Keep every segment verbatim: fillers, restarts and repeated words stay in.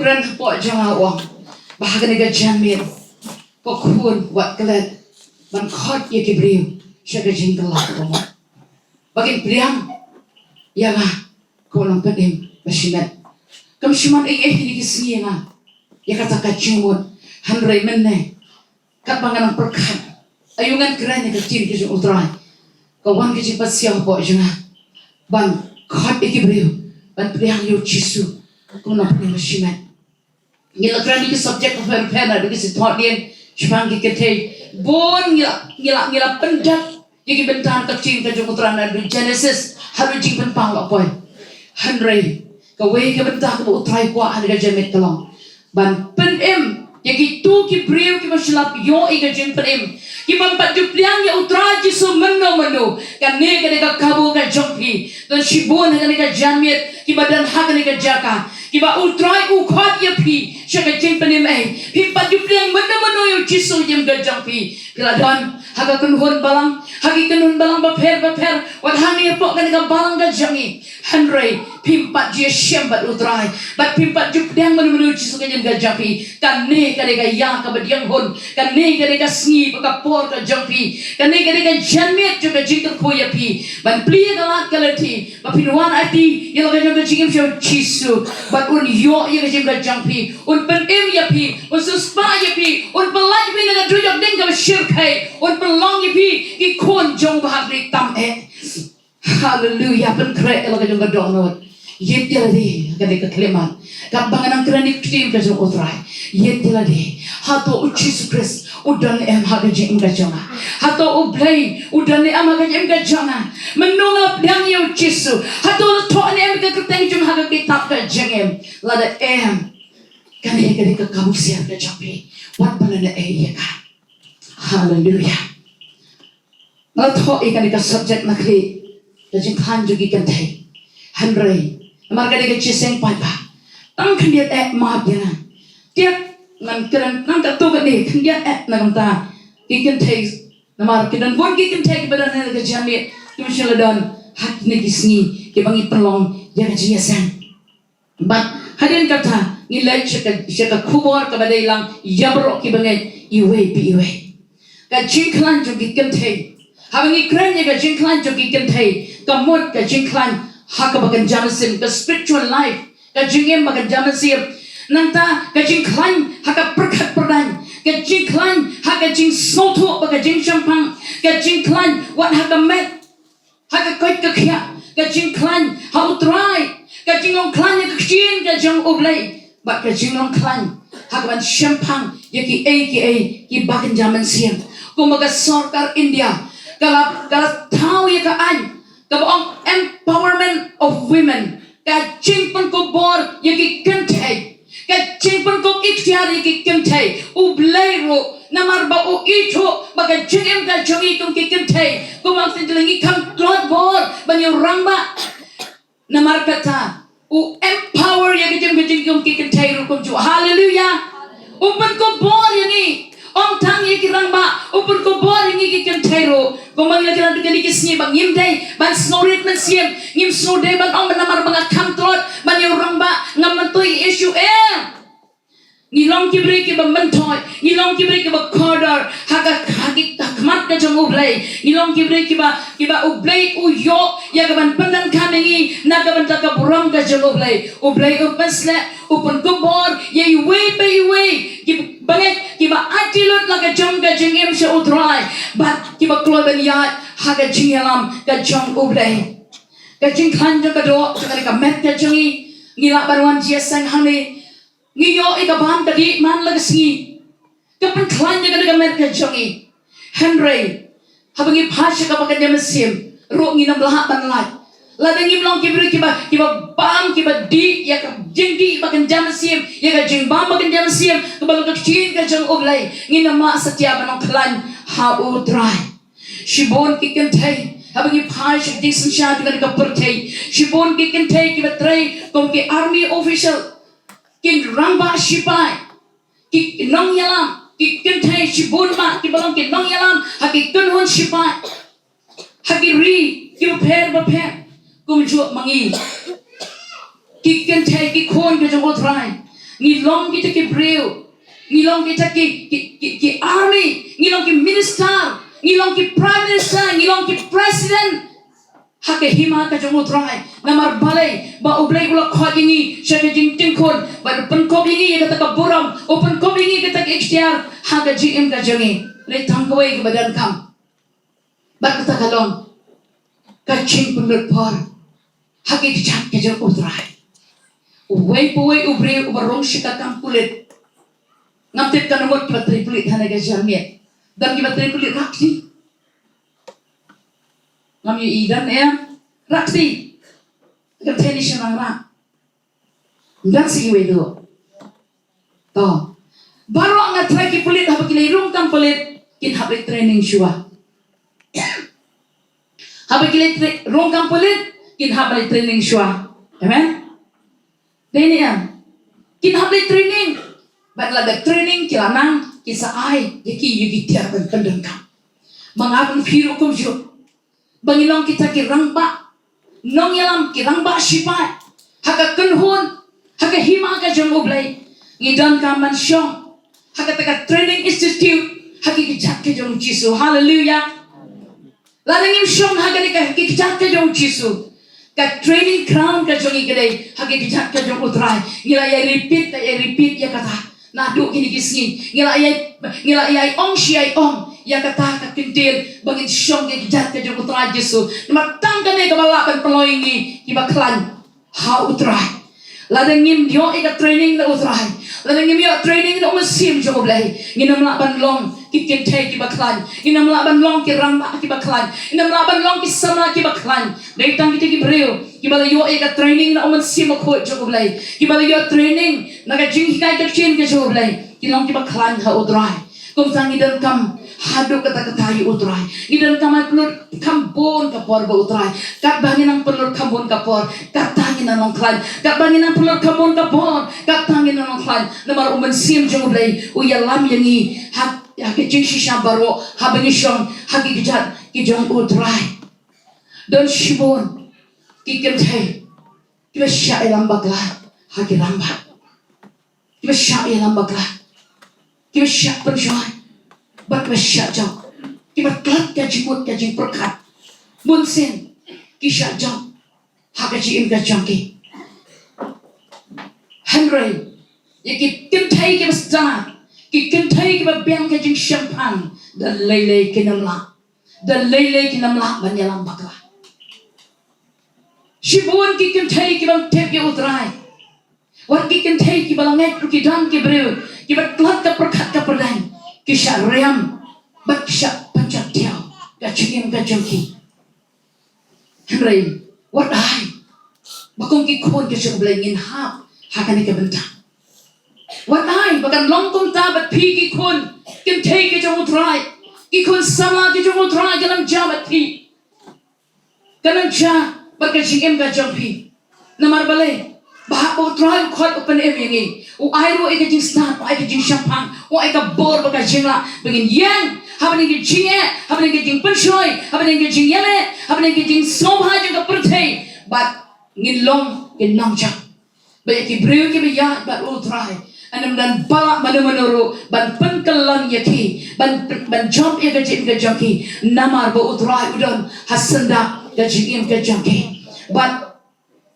Kren hapoh jong nga u ong ba ha kane ka janmiet ko khun wat klet ban khot ïa ki briew sha ka jingkylla kaba mut ba kin pdiang ïa nga ko nongpynim ba shimet. Kam shym ïoh ei ei ha kine ki sngi ïa nga ïa kata ka jingmut. Hynrei mynne katba nga nang pyrkhat aïu ngan kren ïa ka ktien ka jong U Trai, ka wan ka jingpynshitom hapoh jong nga ban khot ïa ki briew ban pdiang ïa U Jisu kum u nongpynim ba shimet. Ngi la kren ïa ki subject bapher bapher naduh ki sithoh dien shaphang ki kynthei. Bun ngi la, ngi la, ngi la pyndep ïa ki bynta ka ktien ka jong U Trai naduh Genesis haduh Jingpynpaw la poi. Hynrei kawei ka bynta kaba U Trai u kwah ha kane ka janmiet ka long ban pynim ïa kito ki briew kiba shu lap ïoh ïa ka jingpynim, kiba ym pat ju pdiang ïa U Trai Jisu mynno mynno. Kane ka dei ka kabu ka jong phi. Don shibun ha kane ka janmiet kiba don ha kane ka jaka kiba U Trai u khot ïa phi sha ka jingpynim. Ei, phim pat ju pdiang mynno mynno ïa U Jisu ha ka jingim ka jong phi. Phi la don ha ka kynhun balang, ha ki kynhun balang bapher bapher, wat hangne hapoh kane ka balang ka jong ngi. Hynrei phim pat ju ïashem bad U Trai bad phim pat ju pdiang mynno mynno ïa U Jisu ha ka jingim ka jong phi. Kane ka dei ka ïa kaba dang hun, kane ka dei ka sngi bad ka por ka jong phi, kane ka dei ka janmiet jong ka jingkyrkhu ïa phi ban plie ïa ka lad ka lynti ba phin wan aiti ïa la ka jong ka jingim sha U Jisu bad un ïoh ïa ka jingim ka jong phi, un pynim ïa phi, un siewspah ïa phi, un pyllait ïa phi na ka dujok ding kaba shyrkhei, un pynlong ïa phi ki khun jong U Bah Kri tam eh. Haleluya. Pynkhreh ïa la ka jong ka dohnud. Ïeit ïa lade ha kane ka khyllipmat katba nga nang kren ïa ka ktien ka jong U Trai. Ïeit ïa lade. Hato U Jisu Khrist u don ne em ha ka jingim ka jong nga? Hato U Blei u don ne em ha ka jingim ka jong nga? Mynno nga la pdiang ïa U Jisu, hato la thoh ne em ïa ka kyrteng jong nga ha ka kitab ka jingim? Lada em, kane ka dei ka kabu ksiar ka jong phi. Wat ban lehnohei ïa ka. Haleluya. Nga la thoh ïa kane ka subject na ka liang ka jingkhlaiñ jong ki kynthei. Hynrei namar ka dei ka jingïaseng paidbah, tang khyndiat eh map ïa nga. Te ngan kren nang katto katne khyndiat eh na ka bynta ki kynthei. Namar ki don bun ki kynthei kiba don ha ka janmiet, kim shym la don ha kine ki sngi kiba ngi pynlong ïa ka jingïaseng. Bad hadien kata ngi leit sha ka, sha ka khubor kaba dei lang ïa baroh kiba ngeit iwei pa iwei. Ka jingkhlaiñ jong ki kynthei. Haba ngi kren ïa ka jingkhlaiñ jong ki kynthei, ka mut ka jingkhlaiñ ha kaba kynja mynsiem, ka spiritual life, ka jingim ba kynja mynsiem. Nangta ka jingkhlaiñ ha ka pyrkhat pyrdaiñ, ka jingkhlaiñ ha ka jingsngewthuh bad ka jingshemphang, ka jingkhlaiñ wat ha ka met, ha ka koit ka khiah, ka jingkhlaiñ ha U Trai, ka jinglong khlaiñ ha ka ktien ka jong U Blei, bad ka jinglong khlaiñ ha ka ban shemphang ïa kiei kiei kiba kynja mynsiem. Kumba ka sorkar India ka la, ka la thaw ïa ka aiñ kaba ong Empowerment of Women, ka jingpynkup bor ïa ki kynthei, ka jingpynkup iktiar ïa ki kynthei. U Blei ruh namar ba u ithuh ba ka jingim ka jong ngi kum ki kynthei, kumba ngi tip, ngi kham tlot bor ban ïa u rangbah. Namar kata u empower ïa ka jingim ka jong ngi kum ki kynthei ruh kumjuh. Haleluya. U pynkup bor ïa ngi. Ym tang ïa ki rangbah, u pynkup bor ïa ngi ki kynthei ruh. Kumba ngi la kren ha kine ki sngi ba ngim dei ban sngewrit mynsiem, ngim sngew dei ban ong ba namar ba nga kham tlot ban ïa u rangbah ngam myntoi issue, em. Ngi long ki briew kiba myntoi, ngi long ki briew kiba kordor ha ka, ha ki, ha khmat ka jong U Blei. Ngi long ki briew kiba, kiba U Blei u ïoh ïa ka ban pyndonkam ïa ngi na ka bynta ka burom ka jong U Blei. U Blei u pynsleh, u pynkup bor ïa iwei pa iwei kiba ngeit, kiba aiti lut la ka jong ka jingim sha U Trai bad kiba kloi ban ïaid ha ka jingïalam ka jong U Blei. Ka jingkhlaiñ jong ka doh jong kane ka met ka jong ngi, ngi lah ban wan jingïaseng hangne. Ngi ïoh ïa ka bam ka dih man la ka sngi, ka pynkhlaiñ ïa kane ka met ka jong ngi. Hynrei haba ngi phai sha kaba kynja mynsiem ruh ngin ym lah ban lait. Lada ngim long ki briew kiba, kiba bam, kiba dih ïa ka jingdih ba kynja mynsiem, ïa ka jingbam ba kynja mynsiem kaba long ka ktien ka jong U Blei, ngin ym lah satia ban long khlaiñ ha U Trai. Shibun ki kynthei haba ngi phai sha ka jingsynshar jong kane ka pyrthei, shibun ki kynthei kiba trei kum ki army official, ki rangbah shipai, ki nongïalam, ki kynthei shibun bha kiba long ki nongïalam ha ki kynhun shipai, ha ki ri kiba pher bapher. Kumjuh ma ngi ki kynthei, ki khun ka jong U Trai, Ngi long kita ki briew, ngi long kita ki, ki, ki, ki army, ngi long ki minister, ngi long ki prime minister, ngi long ki president. Ha ka hima ka jong U Trai, namar balei? Ba U Blei u la khot ïa ngi sha ka jingtyngkhun, ba u pynkup ïa ngi ïa kata ka burom, u pynkup ïa ngi ïa kata ka iktiar ha ka jingim ka jong ngi. Dei tang kawei kaba donkam. Bad kata ka long ka jingpynlut por ha ki kjat ka jong U Trai. Uwei pa uwei u briew uba rung sha ka kam pulit. Ngam tip katno ngut kiba trei pulit ha kane ka janmiet. Don kiba trei pulit, rah kti. Ngam ïohi, don em? Rah kti. Ka kynthei ne shynrang, rah. Don sa iwei duh. To. Baroh nga tharai ki pulit haba ki leit rung kam pulit, kin hap leit training shuwa. Haba ki leit tra-, rung kam pulit, kin hap leit training shuwa. Amen? Dei ne em? Kin hap leit training. Bad lada training ki la nang, kin sa ai ïa ki, ïa ki tiar ban pyndonkam. Ma nga bad phi ruh kumjuh. Ba ngin long kita ki rangbah nongïalam, ki rangbah shipai ha ka kynhun, ha ka hima ka jong U Blei. Ngi donkam ban shong ha kata ka training institute ha ki kjat ka jong U Jisu. Haleluya. Lada ngim shong ha kane ka, ki kjat ka jong U Jisu, ka training ground ka jong ngi ka dei ha ki kjat ka jong U Trai. Ngi la ïai repeat, la ïai repeat ïa kata. Naduh kine ki sngi ngi la ïai, ngi la ïai ong shi ïai ong ïa kata ka kyntien ba ngin shong ha ki kjat ka jong U Trai Jisu. Namar tang kane kaba lah ban pynlong ïa ngi kiba khlaiñ ha U Trai. Lada ngim ïoh ïa ka training na U Trai, lada ngim ïoh training na U Mynsiem jong U Blei, ngin ym lah ban long ki kynthei kiba khlaiñ, ngin ym lah ban long ki rangbah kiba khlaiñ, ngin ym lah ban long ki samla kiba khlaiñ. Dei tang kita ki briew kiba la ïoh ïa ka training na U Mynsiem Bakhuid jong U Blei, kiba la ïoh training na ka jinghikai ka ktien ka jong U Blei, ki long kiba khlaiñ ha U Trai. Kumta ngi donkam haduh katta katta ïa U Trai. Ngi donkam ban pynlut kham bun ka por bad U Trai. Katba ngi nang pynlut kham bun ka por, katta ngi nang long khlaiñ. Katba ngi nang pynlut kham bun ka por, katta ngi nang long khlaiñ. Namar U Mynsiem jong U Blei u ïalam ïa ngi ha, ha ka jingshisha baroh haba ngi shong ha ki kjat ki jong U Trai. Don shibun ki kynthei kiba shah ïalam bakla ha ki rangbah, kiba shah ïalam bakla, kiba shah pynshoi bad kiba shah jop, kiba klet ka jingmut ka jingpyrkhat. Bun sien ki shah jop ha ka jingim ka jong ki. Hynrei ïa ki kynthei kiba stad, ki kynthei kiba biang ka jingshemphang, da lei lei kin ym lah, da lei lei kin ym lah ban ïalam bakla. Shibun ki kynthei kiba tip ïa U Trai, wat ki kynthei kiba la ngeit ruh ki don ki briew kiba klet ka pyrkhat ka pyrdain, ki shah riam bad ki shah pynjot thiaw ka jingim ka jong ki. Hynrei wat ai ba kum ki khun ka jong U Blei ngin hap ha kane ka bynta. Wat ai ba kan long kumta bad phi ki khun kynthei ka jong U Trai, ki khun samla ka jong U Trai, kan ym jia bad phi. Kan ym jia bad ka jingim ka jong phi. Namar balei? Ba haba U Trai u khot u pynim ïa ngi, u ai ruh ïa ka jingstad, u ai ka jingshemphang, u ai ka bor bad ka jinglah ba ngin ïeng ha bynta ka jingeh, ha bynta ka jingpynshoi, ha bynta ka jingïaleh, ha bynta ka jingsngewbha jong ka pyrthei, bad ngin long ki nongjop. Ba ïa ki briew kiba ïaid bad U Trai, yn ym don ba lah mano mano ruh ban pynkyllon ïa ki, ban, ban jop ïa ka jingim ka jong ki. Namar ba U Trai u don ha syndah ka jingim ka jong ki. Bad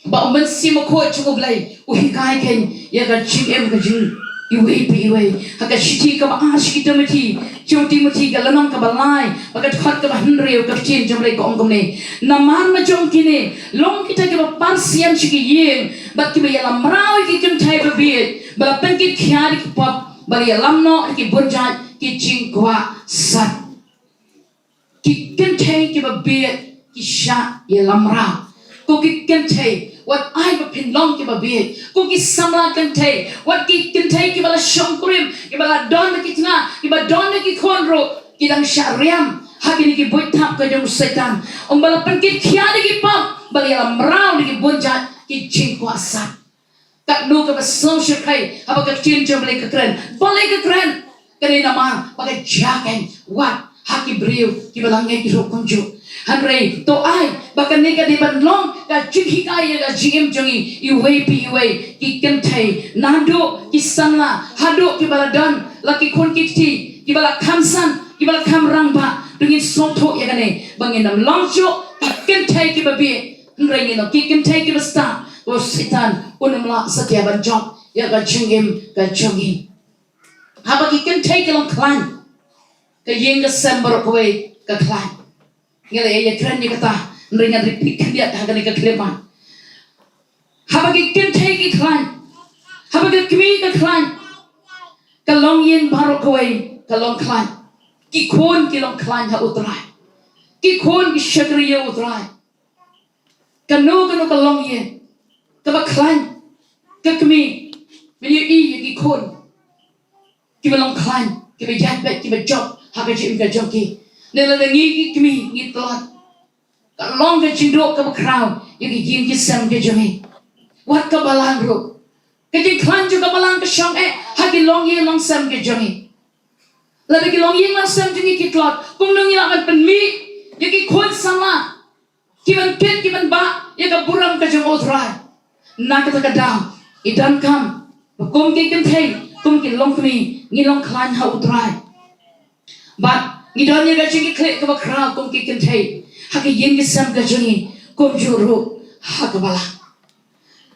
ba U Mynsiem Bakhuid jong U Blei u hikai kein ïa ka jingim ka jong iwei pa iwei. Ha ka shithi kaba ar sha ki Timothi, jong Timothi ka lynnong kaba lai, bad ka dkhot kaba hynriew, ka ktien jong U Blei ka ong kumne: Namar la jong kine long kita kiba par sian sha ki ïing bad kiba ïalam mraw ïa ki kynthei babieit, ba la pynkit khia da ki pop, ba la ïalam noh da ki bun jait ki jingkwah sat. Ki kynthei kiba bieit ki shah ïalam mraw. Ko ki kynthei, wat ai ba phin long kiba bieit. Ko ki samla kynthei, wat ki kynthei kiba la shongkurim, kiba la don da ki tnga, kiba don da ki khun ruh, ki dang shah riam ha kine ki buit thap ka jong u Soitan. Ong ba la pynkit khia da ki pop, ba la ïalam mraw da ki bun jait ki jingkwah sat. Katno kaba sngewsih haba ka ktien jong U Blei ka kren. Balei ka kren? Ka dei namar ba ka jia kein wat ha ki briew kiba la ngeit ruh kumjuh. Hynrei to ai ba kane ka dei ban long ka jinghikai ïa ka jingim jong ngi iwei pa iwei, ki kynthei naduh ki samla haduh kiba la don la ki khun ki kti, kiba la kham san, kiba la kham rangbah. To ngin sngewthuh ïa kane ba ngin ym long shuh ki kynthei kiba bieit, hynrei ngin long ki kynthei kiba stad. Ko Soitan un ym lah satia ban jop ïa ka jingim ka jong ngi. Haba ki kynthei ki long khlaiñ, ka ïing ka sem baroh kawei ka khlaiñ. Ngi la ïa kren ïa kata, hynrei ngan repeat khyndiat ha kane ka khyllipmat. Haba ki kynthei ki khlaiñ, haba ka kmie ka khlaiñ, ka longïing baroh kawei ka long khlaiñ. Ki khun ki long khlaiñ ha U Trai. Ki khun ki shakri ïa U Trai. Kano kano ka longïing kaba khlaiñ, ka kmie, men ïohi ïa ki khun kiba long khlaiñ, kiba ïaid beit, kiba jop ha ka jingim ka jong ki. Ne lada ngi ki kmie ngi tlot, ka long ka jingduh kaba khraw ïa ka ïing ka sem ka jong ngi. Wat ka balang ruh, ka jingkhlaiñ jong ka balang ka shong eh ha ki longïing longsem ka jong ngi. Lada ki longïing longsem jong ngi ki tlot, kumno ngi lah ban pynmih ïa ki khun samla ki ban kit ki ban bah ïa ka burom ka jong U Trai? Na kata ka daw ngi donkam ba kum ki kynthei, kum ki longkmie, ngi long khlaiñ ha U Trai. Bad ngi don ïa ka jingkitkhlieh kaba khraw kum ki kynthei ha ka ïing ka sem ka jong ngi, kumjuh ruh ha ka balang.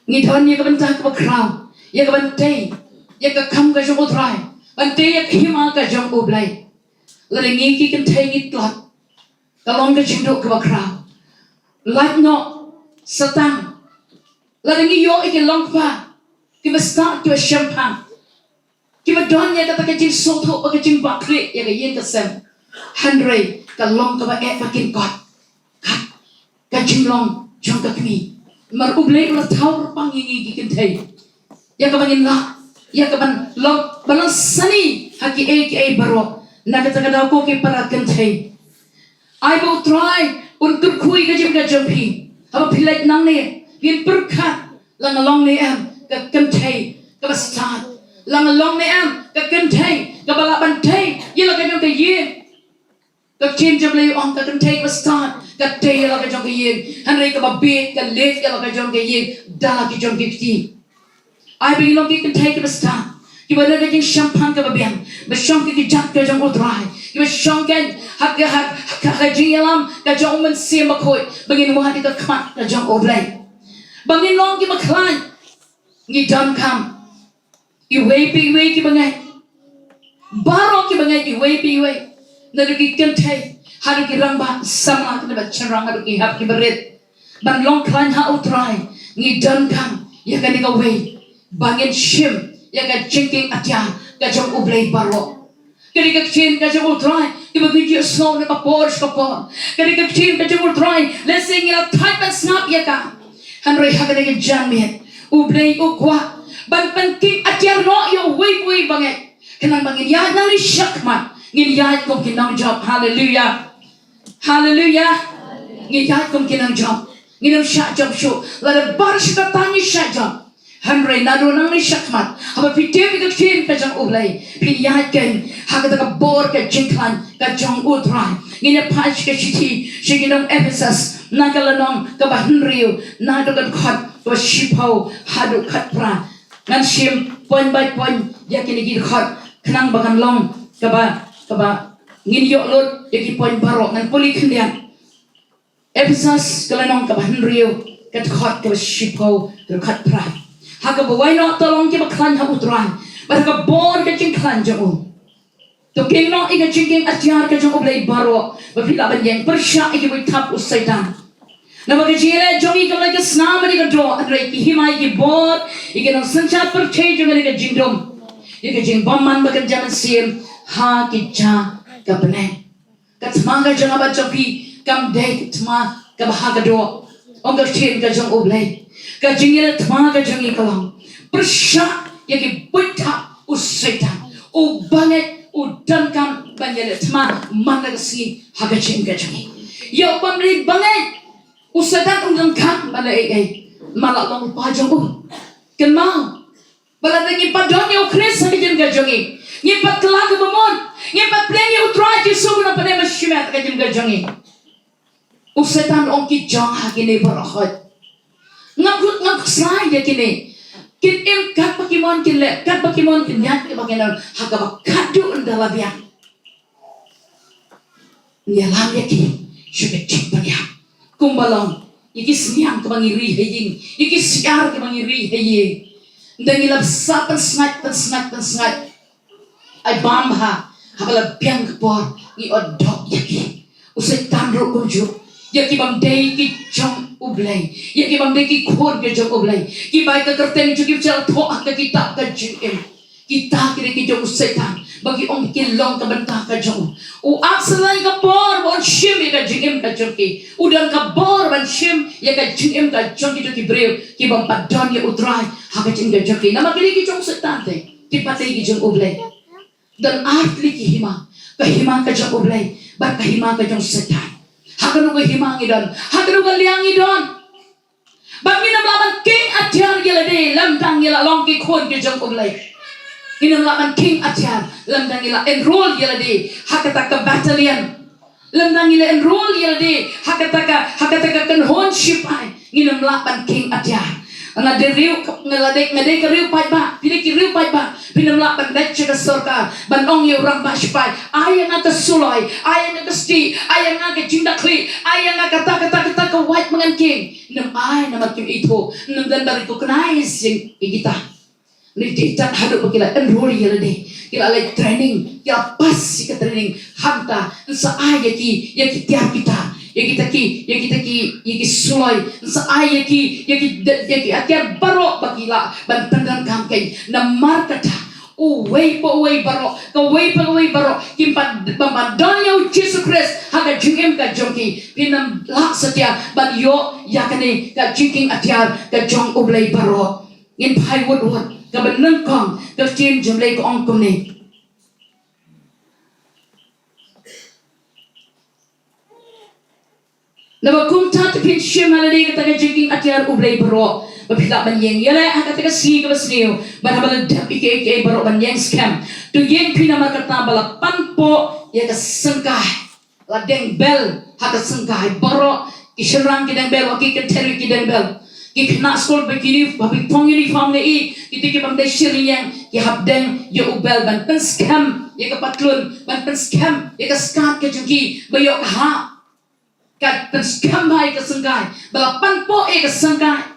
Ngi don ïa ka bynta kaba khraw ïa ka ban tei ïa ka kam ka jong U Trai, ban tei ïa ka hima ka jong U Blei. Lada ngi ki kynthei ngi tlot, ka long ka jingduh kaba khraw. Lait noh satang lada ngi ïoh ïa ki longkpa kiba stad, kiba shemphang, kiba don ïa kata ka jingsngewthuh bad ka jingbakla ïa ka ïing ka sem. Hynrei ka long kaba eh ba kin kot kat ka jinglong jong ka kmie. Namar U Blei u la thaw kyrpang ïa ngi ki kynthei ïa kaba ngin lah ïa kaban long, ban long sani ha kiei kiei baroh. Na kata ka daw ko ki para kynthei, ai ba U Trai un kyrkhu ïa ka jingim ka jong phi. Haba phi leit nangne, ngin pyrkhat la nga long ne em ka kynthei kaba stad, la nga long ne em ka kynthei kaba lah ban tei ïa la ka jong ka ïing. Ka ktien jong U Blei u ong ka kynthei kaba stad ka tei ïa la ka jong ka ïing, hynrei kaba bieit ka leit ïa la ka jong ka ïing da la ki jong ki kti. Ai ba ngin long ki kynthei kiba stad, kiba don ka jingshemphang kaba biang, ba shong ha ka kjat ka jong U Trai, kiba shong ha ka, ha ka, ha ka jingïalam ka jong U Mynsiem Bakhuid, ba ngin wad ïa ka khmat ka jong U Blei. Ba ngin long kiba khlaiñ, ngi donkam iwei pa iwei kiba ngeit, baroh kiba ngeit, iwei pa iwei, naduh ki kynthei haduh ki rangbah, samla kane bad shynrang haduh ki hep kiba rit, ban long khlaiñ ha U Trai, ngi donkam ïa kane kawei, ba ngin shim ïa ka jingkieng atiar ka jong U Blei baroh. Ka dei ka ktien ka jong U Trai kaba ngi ju sngew na ka por sha ka por. Ka dei ka ktien ka jong U Trai, lehse ngi la thait ban sngap ïa ka, hynrei ha kane ka janmiet U Blei u kwah ban pynkieng atiar noh ïa uwei pa uwei ba ngeit, khnang ba ngin ïaid nangne shakhmat, ngin ïaid kum ki nongjop. Haleluya. Haleluya. Ngi ïaid kum ki nongjop. Ngin ym shah jop shuh. Lada baroh shi katta ngi shah jop, hynrei naduh nangne shakhmat, haba phi tip ïa ka ktien ka jong U Blei, phin ïaid kein ha kata ka bor ka jingkhlaiñ ka jong U Trai. Ngin ïa phai sha ka shithi sha ki nong Ephesus, na ka lynnong kaba hynriew, naduh ka dkhot kaba shiphew haduh khatphra. Ngan shim point by point ïa kine ki dkhot, khnang ba kan long kaba, kaba ngin ïoh lut ïa ki point baroh. Ngan pule khyndiat. Ephesus ka lynnong kaba hynriew, ka dkhot kaba shiphew haduh khatphra. Ha kaba wai noh to long kiba khlaiñ ha U Trai bad ha ka bor ka jingkhlaiñ jong u. To kieng noh ïa ka jingkieng atiar ka jong U Blei baroh, ba phi lah ban ïeng pyrshah ïa kiwei thap u Soitan. Naba ka jingïaleh jong ngi kam long ïa ka snam bad ïa ka doh, hynrei ki hima ïa ki bor ïa ki nongsynshar pyrthei jong ngi, ïa ka jingdum, ïa ka jingbymman bad ka jingmynsiem ha ki jaka bneng. Ka thma ka jong nga bad jong phi kam dei ka thma kaba ha ka doh. Ong ka ktien ka jong U Blei, ka jingïaleh thma ka jong ngi ka long pyrshah ïa ki buit thap u Soitan, u bangeit u donkam ban ïaleh thma man la ka sngi ha ka jingim ka jong ngi. Ïa u bym dei bangeit, u Soitan um donkam ban leh ei ei, man la long u pa jong u. Kynmaw, ba lada ngim pat don ïa U Khrist ha ka jingim ka jong ngi, ngim pat kylla kaba mut, ngim pat pdiang ïa U Trai Jisu Khrist ban ïaid shimet ha ka jingim ka jong ngi, U Soitan u ong ki jong ha kine baroh hoi. Ngam kut ngam ksai ïa kine. Kin im katba ki mon kin leh, katba ki mon kin ïaid, katba ki mon ha kaba khadduh ynda la biang. Ïalam ïa ki sha ka jingpynïap. Kumba long ïa ki sniang kaba ngi ri ha ïing, ïa ki syiar kaba ngi ri ha ïing. Ynda ngi la sa pynsngaid, pynsngaid, pynsngaid. Ai bam ha, haba la biang ka por ngi ot dok ïa ki. U Soitan ruh kumjuh. Ïa ki bym dei ki jong U Blei, ïa ki bym dei ki khun ki jong U Blei, ki bai ka kyrteng jong ki ba shah thoh ha ka kitab ka jingim. Kita ki dei ki jong u Soitan ba ki ong ki long ka bynta ka jong u. U ap sa lai ka por ba un shim ïa ka jingim ka jong ki. U don ka bor ban shim ïa ka jingim ka jong ki jong ki briew ki bym pat don ïa U Trai ha ka jingim ka jong ki. Namar ki dei ki jong u Soitan te, kim pat dei ki jong U Blei. Don ar tylli ki hima, ka hima ka jong U Blei bad ka hima ka jong u Soitan. Ha kano ka hima ngi don, ha kano ka liang ngi don. Bad ngin ym lah ban king atiar ïa lade lymda ngi la long ki khun ki jong U Blei. Ngin ym lah ban king atiar lymda ngi la enroll ïa lade ha kata ka battalion. Lymda ngi la enroll ïa lade ha kata ka, ha kata ka kynhun sipai. Ngin ym lah ban king atiar. Nga dei riew, nga la dei, nga dei ka riew paidbah, phi dei ki riew paidbah. Phin ym lah ban leit sha ka sorkar ban ong ïa u rangbah sipai, ai ïa nga ka suloi, ai ïa nga ka stieh, ai ïa nga ka jingdakhlieh, ai ïa nga kata, kata, kata ka wait ma ngan king. Nym ai namar kim ithuh, nym don ba recognize ïa kita. Ni dei tang haduh ba ki la enroll ïa lade, ki la leit training, ki la pass ïa ka training. Hangta yn sa ai ïa ki, ïa ki tiar kita, ïa kita ki, ïa kita ki, ïa ki suloi, yn sa ai ïa ki, ïa ki, ïa ki atiar baroh ba ki lah ban pyndonkam kein. Namar kata uwei pa uwei baroh, kawei pa kawei baroh kim pat, bym pat don ïa u Jisu Khrist ha ka jingim ka jong ki, phin ym lah satia ban ïoh ïa kane ka jingking atiar ka jong U Blei baroh. Ngin phai wut wut, kaba nyngkong ka ktien jong U Blei ka ong kumne. Naba kumta te phin shim ha lade kata ka jingking atiar U Blei baroh ba phi lah ban ïeng ïaleh ha kata ka sngi kaba sniew, bad haba la dep ïa kiei kiei baroh ban ïeng skhem. To ïeng phi namar kata ba la panpoh ïa ka syngkai. La deng bell ha ka syngkai baroh. Ki shynrang ki deng bell, wa ki kynthei ruh ki deng bell. Ki khynnah skul ba ki uni-, ba ki phong uniform ne i, kito ki bym dei shi rynïeng, ki hap deng ïa u bell ban pynskhem ïa ka patlun, ban pynskhem ïa ka skat ka jong ki, ba ïoh ka hap. Ka pynskhem bha ïa ka syngkai, ba la panpoh ïa ka syngkai.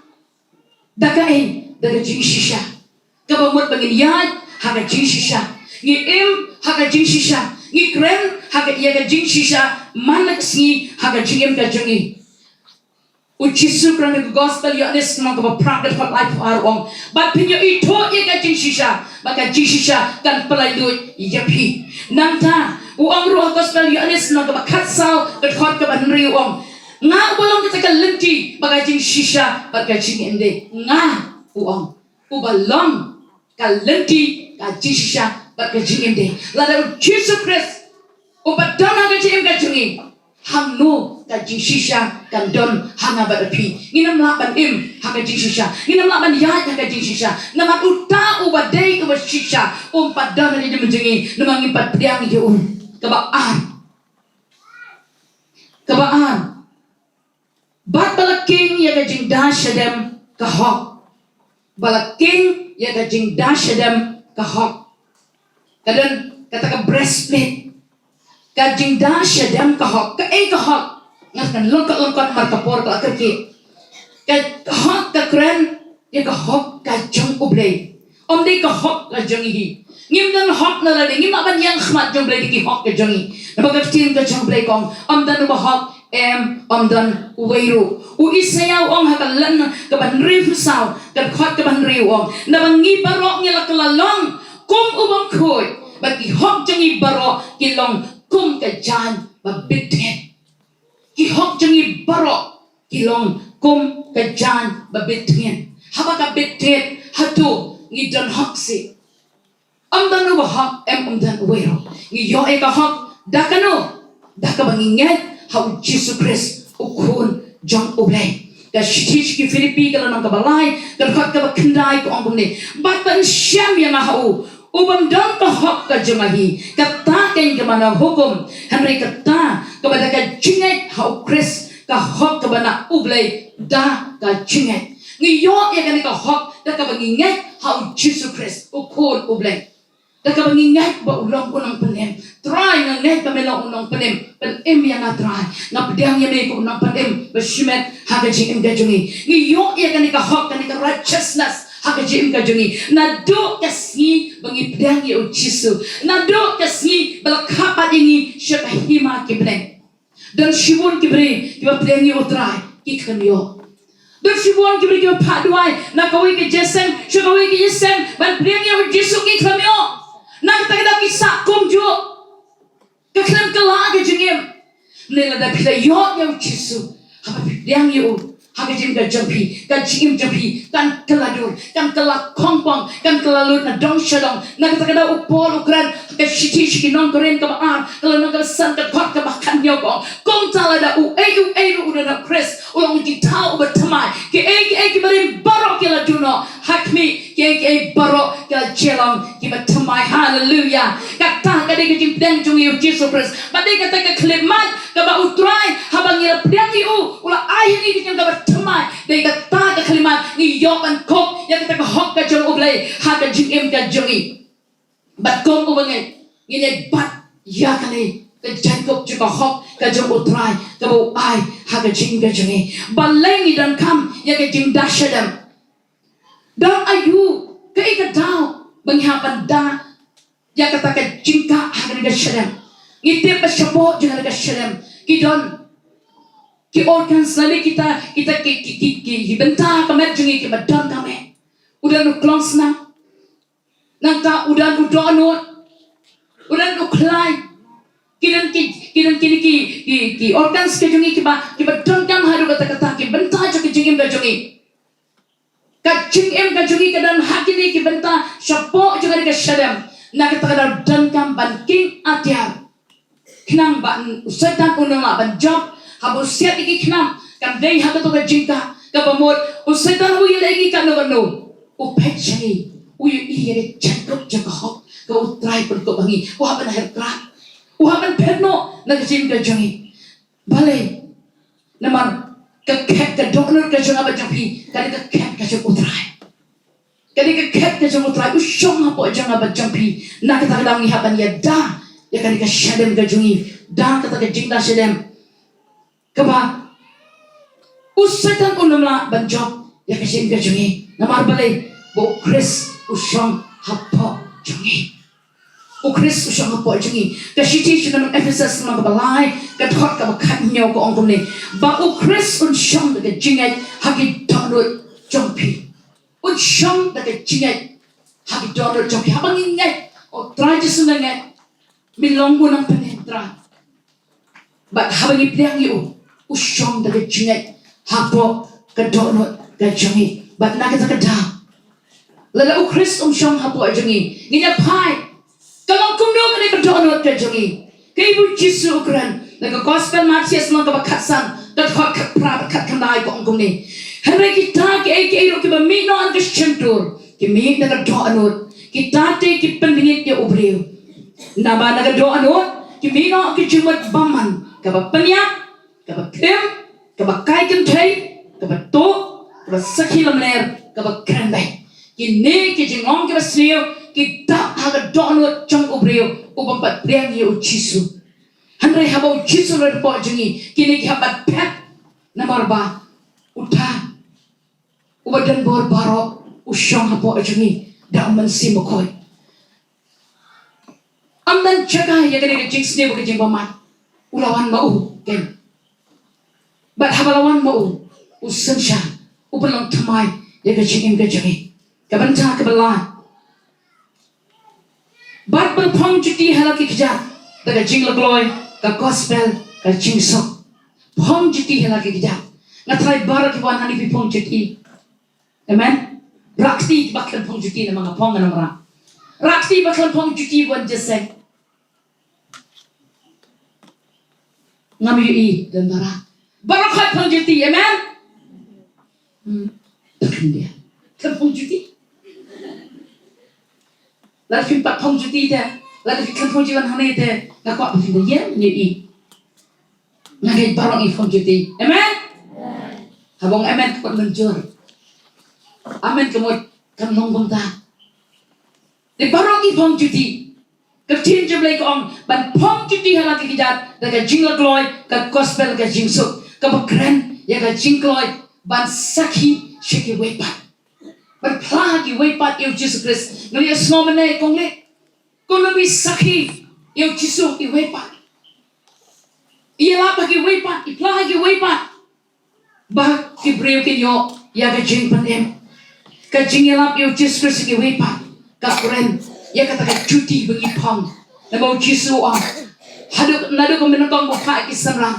Da kaei? Da ka jingshisha. Kaba mut ba ngin ïaid ha ka jingshisha, ngi im ha ka jingshisha, ngi kren ha ka, ïa ka jingshisha man la ka sngi ha ka jingim ka jong ngi. U Jisu Khrist ha ka gospel Ïoannis lynnong kaba phra dkhot laiphew ar u ong, bad phin ïoh ithuh ïa ka jingshisha, bad ka jingshisha kan pynlait lut ïa phi. Nangta u ong ruh ha gospel Ïoannis lynnong kaba khatsaw dkhot kaba hynriew u ong, nga uba long kata ka lynti bad ka jingshisha bad ka jingim de. Nga, u ong, uba long ka lynti, ka jingshisha bad ka jingim de. Lada u Jisu Khrist um pat don ha ka jingim ka jong ngi, hangno ka jingshisha kan don ha nga bad phi? Ngin ym lah ban im ha ka jingshisha, ngin ym lah ban ïaid ha ka jingshisha. Namar uta uba dei uba shisha um pat don ha ka jingim jong ngi, namar ngim pat pdiang ïa u. Kaba ar. Kaba ar. Bad ba la king ïa ka jingda shadem ka hok. Ba la king ïa ka jingda shadem ka hok. Ka don kata ka breastplate. Ka jingda shadem ka hok. Kaei ka hok? Nga kan lyngkot lyngkot namar ka por ka la kyrkieh. Ka hok ka kren ïa ka hok ka jong U Blei. Ym dei ka hok ka jong ngi hi. Ngim don hok na lade, ngim lah ban ïeng khmat jong U Blei da ki hok ka jong ngi. Naba ka ktien ka jong U Blei ka ong, ym don uba hok, em, ym don uwei ruh. U Isaïah u ong ha ka lynnong kaba hynriewphew saw, ka dkhot kaba hynriew u ong, naba ngi baroh ngi la kylla long kum u bym khuid, bad ki hok jong ngi baroh ki long kum ka jaiñ ba bit thied. Ki hok jong ngi baroh ki long kum ka jaiñ ba bit thied. Haba ka bit thied, hato ngi don hok seh? Ym don uba hok, em, ym don uwei ruh. Ngi ïoh ïa ka hok da kano? Da kaba ngi ngeit ha u Jisu Khrist, u Khun jong U Blei. Ka shithi sha ki Philippi ka lynnong kaba lai, ka dkhot kaba khyndai ka ong kumne, bad ban shem ïa nga ha u, u bym don ka hok ka jong nga hi, kata keiñ kaba na hukum, hynrei kata kaba da ka jingngeit ha u Khrist ka hok kaba na U Blei da ka jingngeit. Ngi ïoh ïa kane ka hok da kaba ngi ngeit ha U Jisu Khrist, U Khun U Blei. Da kaba ngi ngeit ba u long u nongpynim. Trai, nga ngeit ba me long u nongpynim. Pynim ïa nga Trai. Nga pdiang ïa me kum u nongpynim ba shimet ha ka jingim ka jong ngi. Ngi ïoh ïa kane ka hok, kane ka righteousness ha ka jingim ka jong ngi. Naduh ka sngi ba ngi pdiang ïa U Jisu, naduh ka sngi ba la kha pat ïa ngi sha ka hima ki bneng. Don shibun ki briew kiba pdiang ïa U Trai ki khlem ïoh. Don shibun ki briew kiba phah duwai na kawei ka jingïaseng sha kawei ka jingïaseng ban pdiang ïa U Jisu, ki khlem ïoh. Na kata ka daw ki sah kumjuh. Ka khlem kylla ka jingim. Hynrei lada phi la ïoh ïa U Jisu, haba phi pdiang ïa u ha ka jingim ka jong phi, ka jingim jong phi kan kylla dur, kan kylla khongpong, kan kylla lut na dong sha dong. Na kata ka daw u Paul u kren ha ka shithi sha ki nong Korinth kaba ar, ka lynnong kaba san, ka dkhot kaba khathynñiew, ka ong, kumta lada uei uei ruh u don ha U Khrist, u long u jingthaw uba thymmai. Kiei kiei kiba rim baroh ki la juh noh. Ha khmih, kiei kiei baroh ki la jia long kiba thymmai. Haleluya. Kata ka dei ka jingpdiang jong ngi ïa U Jisu Khrist. Bad dei kata ka khyllipmat kaba U Trai, haba ngi la pdiang ïa u, u la ai ha ngi ka jingim kaba thymmai. Dei kata ka khyllipmat ngi ïoh ban cope ïa kata ka hok ka jong U Blei ha ka jingim ka jong ngi. Bad kum uba ngeit, ngin ïa bat ïa kane ka jaiñkup jong ka hok ka jong U Trai kaba u ai ha ka jingim ka jong ngi. Balei ngi donkam ïa ka jingda shadem? Don aiu, kaei ka daw ba ngi hap ban da ïa kata ka jingkah ha kane ka shadem? Ngi tip ba shapoh jong kane ka shadem ki don ki organs, lane kita, kita ki, ki, ki, ki, ki bynta ka met jong ngi kiba donkam eh. U don u klongsnam, nangta u don u dohnud, u don u khlaiñ. Ki don ki, ki don ki, ki, ki, ki organs ka jong ngi kiba, kiba donkam haduh katta katta, ki bynta jong ka jingim ka jong ngi. Ka jingim ka jong ngi ka don ha kine ki bynta shapoh jong kane ka shadem. Na kata ka daw donkam ban king atiar. Khnang ba u Soitan un ym lah ban jop, haba u siat ïa ki khnam, kan dei ha kato ka jingkah kaba mut. U Soitan u ïaleh ïa ngi katno katno. U peit sha ngi, u ïohi ïa ka jingkut jong ka hok kaba U Trai pynkup ha ngi. U hap ban her krad, u hap ban phet noh na ka jingim ka jong ngi. Balei? Namar ka khet ka dohnud ka jong nga bad jong phi ka dei ka khet ka jong U Trai. Ka dei ka khet ka jong U Trai, u shong hapoh jong nga bad jong phi. Na kata ka daw ngi hap ban ïada ïa kane ka shadem ka jong ngi da kata ka jingda shadem kaba u Soitan un ym lah ban jop ïa ka jingim ka jong ngi. Namar balei? Ba U Khrist u shong hapoh jong ngi. U Khrist u shong hapoh jong ngi. Ka shithi sha ki nong Ephesus, lynnong kaba lai, ka dkhot kaba khathynñiew, ka ong kumne, ba U Khrist un shong da ka jingngeit ha ki dohnud jong phi. Un shong da ka jingngeit ha ki dohnud jong phi. Haba ngi ngeit, O Trai Jisu, nga ngeit me long u nongpynim, Trai. Bad haba ngi pdiang ïa u, u shong da ka jingngeit hapoh ka dohnud ka jong ngi. Bad na kata ka daw, lada U Khrist um shong hapoh jong ngi, ngin ïa phai. Ka long kumno kane ka dohnud ka jong ngi? Kaei ba U Jisu u kren na ka Gospel Mathaios, lynnong kaba khatsan, ka dkhot khatphra bad khatkhyndai, ka ong kumne, hynrei kita kiei kiei ruh kiba mih noh na ka shyntur ki mih na ka dohnud. Kita te ki pynbeit ïa u briew. Naba na ka dohnud ki mih noh ki jingmut bymman, kaba pynïap, kaba khim, kaba kai kynthei, kaba tuh, kaba sakhi lamler, kaba kren beiñ. Kine ki jinglong kiba sniew ki dap ha ka dohnud jong u briew u bym pat pdiang ïa U Jisu. Hynrei haba U Jisu u don hapoh jong ngi, kine ki hap ban phet, namar ba uta uba don bor baroh u shong hapoh jong ngi da U Mynsiem Bakhuid. Ym don jaka ïa kane ka jingsniew bad ka jingbymman. U la wan ma u, ken. Bad haba la wan ma u, u synshar, u pynlong thymmai ïa ka jingim ka jong ngi. Ka bynta kaba lai, bad ban phong juti ha la ki kjat da ka jinglakloi ka gospel ka jingsuk. Phong juti ha la ki kjat. Nga tharai baroh kiba wan hangne phi phong juti. Amen. Rah kti ba khlem phong juti, namar nga phong, nga nym rah. Rah kti ba khlem phong juti ban jingïaseng. Ngam ïohi don ba rah. Baroh khot phong juti. Amen. Hmm. Khlem juti. Lada phim pat phong juti te, lada phi khlem phong juti wan hangne te, nga kwah ba phin da ïohi. Nga ngeit baroh ngi phong juti. Amen. Haba ong amen ka mut mynjur. Amen ka mut kan long kumta. Te baroh ngi phong juti. Ka ktien jong U Blei ka ong ban phong juti ha la ki kjat da ka jinglaitluid, ka gospel, ka jingsuk, kaba kren ïa ka jingkloi ban sakhi sha kiwei pat. Ban phla ha kiwei pat ïa U Jisu Khrist. Nga la ïohsngew mynne kong leh, kong leh, ba sakhi ïa U Jisu ha kiwei pat. Ïalap ha kiwei pat, i phla ha kiwei pat. Ba ki briew kin ïoh ïa ka jingpynim. Ka jingïalap ïa U Jisu Khrist ha kiwei pat ka kren ïa kata ka juti ba ngi phong. Namar U Jisu u ong, haduh, naduh ka mynnyngkong ba u phah ïa ki synran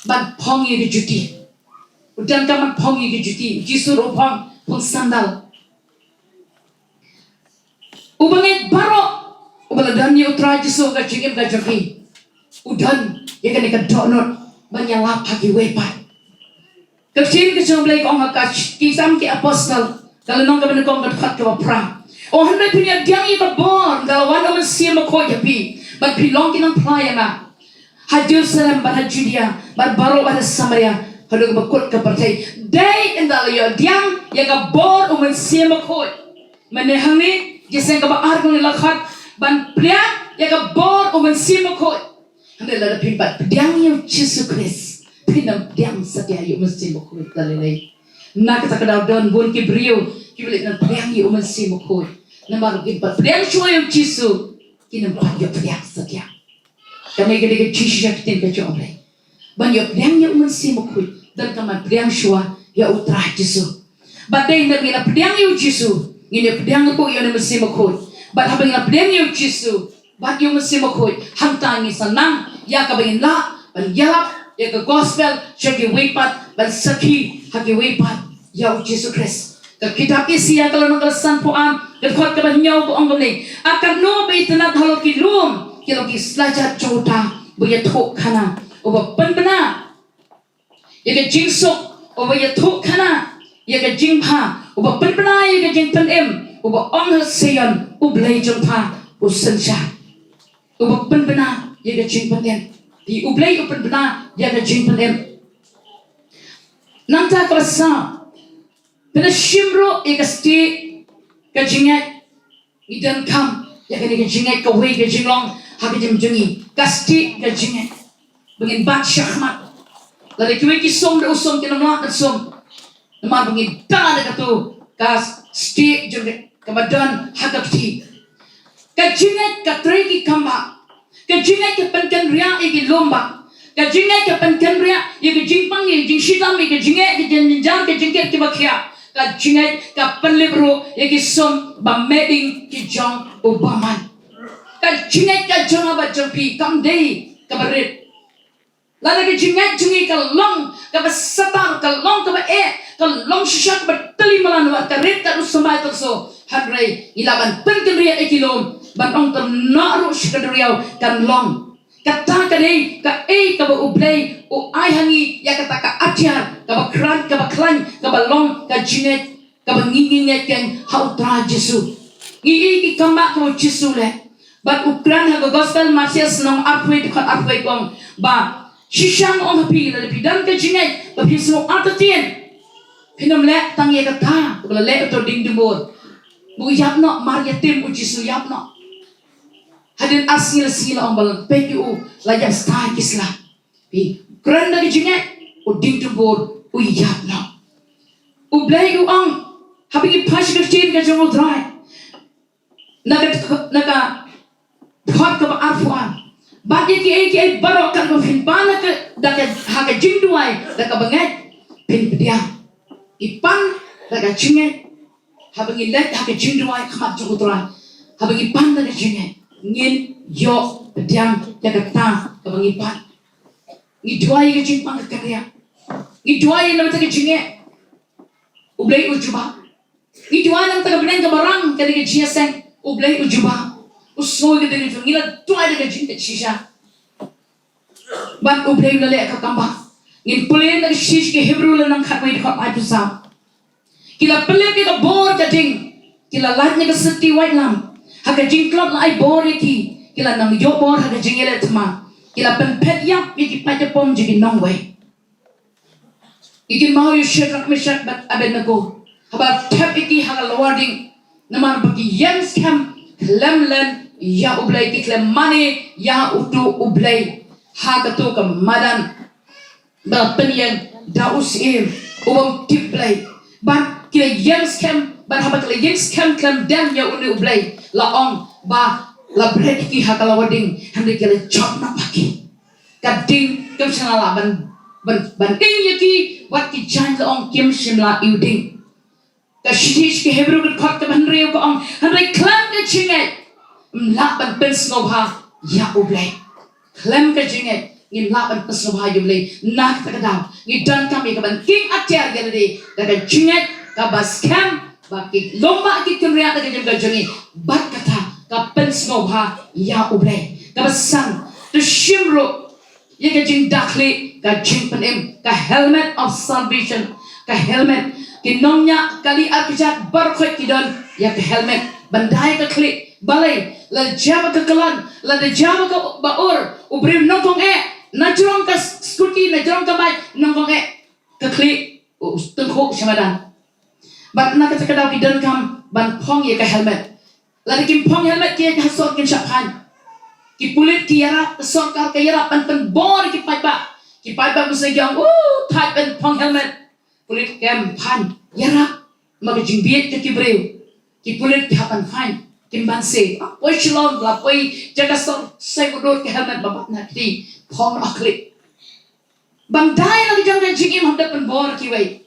ban phong ïa ka juti. U donkam ban phong ïa ka juti. U Jisu ruh u phong, phong sandal. Uba ngeit baroh uba la don ïa U Trai Jisu ha ka jingim ka jong ki, u don ïa kane ka dohnud ban ïalap ha kiwei pat. Ka ktien ka jong U Blei ka ong ha ka Ki Kam ki Apostol, ka lynnong kaba nyngkong, ka dkhot kaba phra. Ong, hynrei phin ïa pdiang ïa ka bor ynda la wan U Mynsiem Bakhuid ha phi, bad phin long ki nongphla ïa nga ha Jerusalem bad ha Judia bad baroh bad ha Samaria, haduh kaba kut ka pyrthei. Dei ynda la ïoh pdiang ïa ka bor U Mynsiem Bakhuid. Mynne hangne, jingïaseng kaba ar, kane la khot ban pdiang ïa ka bor U Mynsiem Bakhuid. Hynrei lada phim pat pdiang ïa U Jisu Khrist, phim pdiang satia ïa U Mynsiem Bakhuid. Lada lei, na kata ka daw don bun ki briew kiba leit ban pdiang ïa U Mynsiem Bakhuid, namar kim pat pdiang shuwa ïa U Jisu, kim pat ïoh pdiang satia. Kane ka dei ka jingshisha ktien ka jong U Blei. Ban ïoh pdiang ïa U Mynsiem Bakhuid, donkam ban pdiang shuwa ïa U Trai Jisu. Bad dei hynda ngin ïa pdiang ïa U Jisu, ngin ïa pdiang ruh ïa U Mynsiem Bakhuid. Bad haba ngin ïa pdiang ïa U Jisu bad ïa U Mynsiem Bakhuid, hangta ngin sa nang ïa kaba ngin lah ban ïalap ïa ka gospel sha kiwei pat, ban sakhi ha kiwei pat ïa U Jisu Khrist. Ka kitab Isaïah ka lynnong kaba sanphew ar, ka dkhot kaba hynñiew ka ong kumne: A katno ba itynnad halor ki lum ki long ki slajat jong uta uba ïathuhkhana, uba pynbna ïa ka jingsuk, uba ïathuhkhana ïa ka jingbha, uba pynbna ïa ka jingpynim, uba ong ha Zion, U Blei jong pha u synshar. Uba pynbna ïa ka jingpynim. Te U Blei u pynbna ïa ka jingpynim. Nangta kaba saw, pynshim ruh ïa ka stieh ka jingngeit. Ngi donkam ïa kane ka jingngeit, kawei ka jinglong ha ka jingim jong ngi, ka stieh ka jingngeit. Ba ngin bat shakhmat. Lada kiwei ki sum da u sum, kin ym lah ban sum. Namar ba ngin da da katu ka stieh jong ka, kaba don ha ka kti. Ka jingngeit ka trei ki kam ba Ka jingngeit ka pynkynriah ïa ki lum ba. Ka jingngeit ka pynkynriah ïa ka jingpang, ïa ka jingshitom, ïa ka jingeh, ka jingjynjar, ka jingkit kiba khiah. Ka jingngeit ka pynlip ruh ïa ki sum ba meh ding ki jong u bymman. Ka jingngeit ka jong nga bad jong phi kam dei kaba rit. Lada ka jingngeit jong ngi ka long kaba satar, ka long kaba eh, ka long shisha kaba tylli malan, wat ka rit kat u symbai tyrso, hynrei ngi lah ban pynkynriah ïa ki lum, ban ong, to noh ruh sha ka duriaw, kan long. Kata ka dei kaei kaba U Blei u ai ha ngi, ïa kata ka atiar kaba khlaiñ, kaba khlaiñ, kaba long ka jingngeit kaba ngi, ngi ngeit kein ha U Trai Jisu. Ngi ïohi ki kambah kaba U Jisu u leh. Bad u kren ha ka Gospel Mathaios lynnong arphew, dkhot arphew, ka ong ba, shisha nga ong ha phi, lada phi don ka jingngeit ba phi sngew artatien, phin ym leh tang ïa kata kaba la leh uto u diengdumbur, ba u ïap noh, mar ïatim u Jisu, ïap noh. Hadien ar sngi la sngi la ong ba la peit ïa u la ïap stai ki sla. Phi kren da ka jingngeit, u diengdumbur u ïap noh. U Blei u ong, haba ngi phai sha ka ktien ka jong U Trai, na ka, na ka dkhot kaba arphew ar, bad ïa kiei kiei baroh kaba phin pan na ka, da ka, ha ka jingduwai da kaba ngeit, phin pdiang. Ngi pan da ka jingngeit. Haba ngi leit ha ka jingduwai khmat jong U Trai, haba ngi pan da ka jingngeit, ngin ïoh pdiang ïa kata kaba ngi pan. Ngi duwai ïa ka jingpang ka kynriah. Ngi duwai ïa na ka bynta ka jingngeit, U Blei u jubab. Ngi duwai na ka bynta ka bneng kaba rang, kane ka jingïaseng, U Blei u jubab. U sngew ïa ka dei ka jong ngi, la duwai da ka jingngeit shisha. Bad U Blei u la leh ka kambah. Ngin pule na ka shithi sha ki Hebru lynnong khatwei, dkhot laiphew saw. Ki la pynlip ïa ka bor ka ding, ki la lait na ka syrti waitlam. Ha ka jingtlot la ai bor ïa ki, ki la nang ïoh bor ha ka jingïaleh thma. Ki la pynphet ïap ïa ki paid pom jong ki nongwei. Ïa ki maw ïa u Shadrak, Meshak bad Abednego. Haba thep ïa ki ha ka lawar ding. Namar ba ki ïeng skhem khlem len ïa U Blei, ki khlem mane ïa uto U Blei. Ha kato ka madan ba la pynïeng da u Syiem u bym tip Blei. Bad ki la ïeng skhem, bad haba ki la ïeng skhem khlem dem ïa une U Blei, la ong ba la bret ïa ki ha ka lawar ding, hynrei ki la jop noh bad ki. Ka ding kam shym la lah ban, ban, ban ing ïa ki, wat ki jaiñ la ong kim shym la ïoh ding. Ka shithi sha ki Hebru ka dkhot kaba hynriew ka ong, hynrei khlem ka jingngeit ym lah ban pynsngewbha ïa U Blei. Khlem ka jingngeit ngim lah ban pynsngewbha ïa U Blei. Na kata ka daw ngi donkam ïa ka ban king atiar ïa lade da ka jingngeit kaba skhem ba ki lum ba ki kynriah da ka jingim ka jong ngi. Bad kata ka pynsngewbha ïa U Blei. Kaba san, to shim ruh ïa ka jingdakhlieh ka jingpynim, ka helmet of salvation, ka helmet. Ki nongñiah kali ar kjat baroh khoit ki don ïa ka helmet ban dai ka khlieh. Balei? Lada jia ba ka klan, lada jia ba ka ba ur, u briew nyngkong eh, na jrong ka scooty, na jrong ka bike, nyngkong eh ka khlieh u tyngkhuh sha madan. Bad na kata ka daw ki donkam ban phong ïa ka helmet. Lada kim phong helmet ki ha sor kin shah phaiñ. Ki pulit ki ïarap, ka sorkar ka ïarap ban pynbor ïa ki paidbah. Ki paidbah mynta ki ong, u thait ban phong helmet. Pulit kim phaiñ, ïarap. Ma ka jingbieit ka ki briew, ki pulit ki hap ban phaiñ. Kim banse, ah, poi Shillong, la poi jaka sor, sei u dor ka helmet ba bat na kti, phong noh khlieh. Ban dai la ka jong ka jingim hap da pynbor kiwei.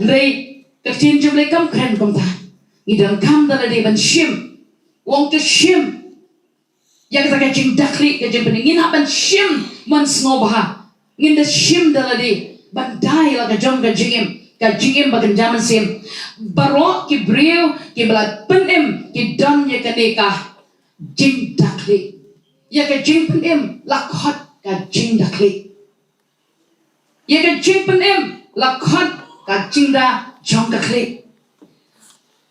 Hynrei ka ktien jong U Blei kam kren kumta. Ngi donkam da lade ban shim. U ong to shim ïa kata ka jingdakhlieh ka jingpynim. Ngin hap ban shim mon sngewbha. Ngin da shim da lade ban dai la ka jong ka jingim, ka jingim ba kynja mynsiem. Baroh ki briew kiba la pynim ki don ïa kane ka jingdakhlieh. Ïa ka jingpynim la khot ka jingdakhlieh. Ïa ka jingpynim la khot ka jingda jong ka khlieh.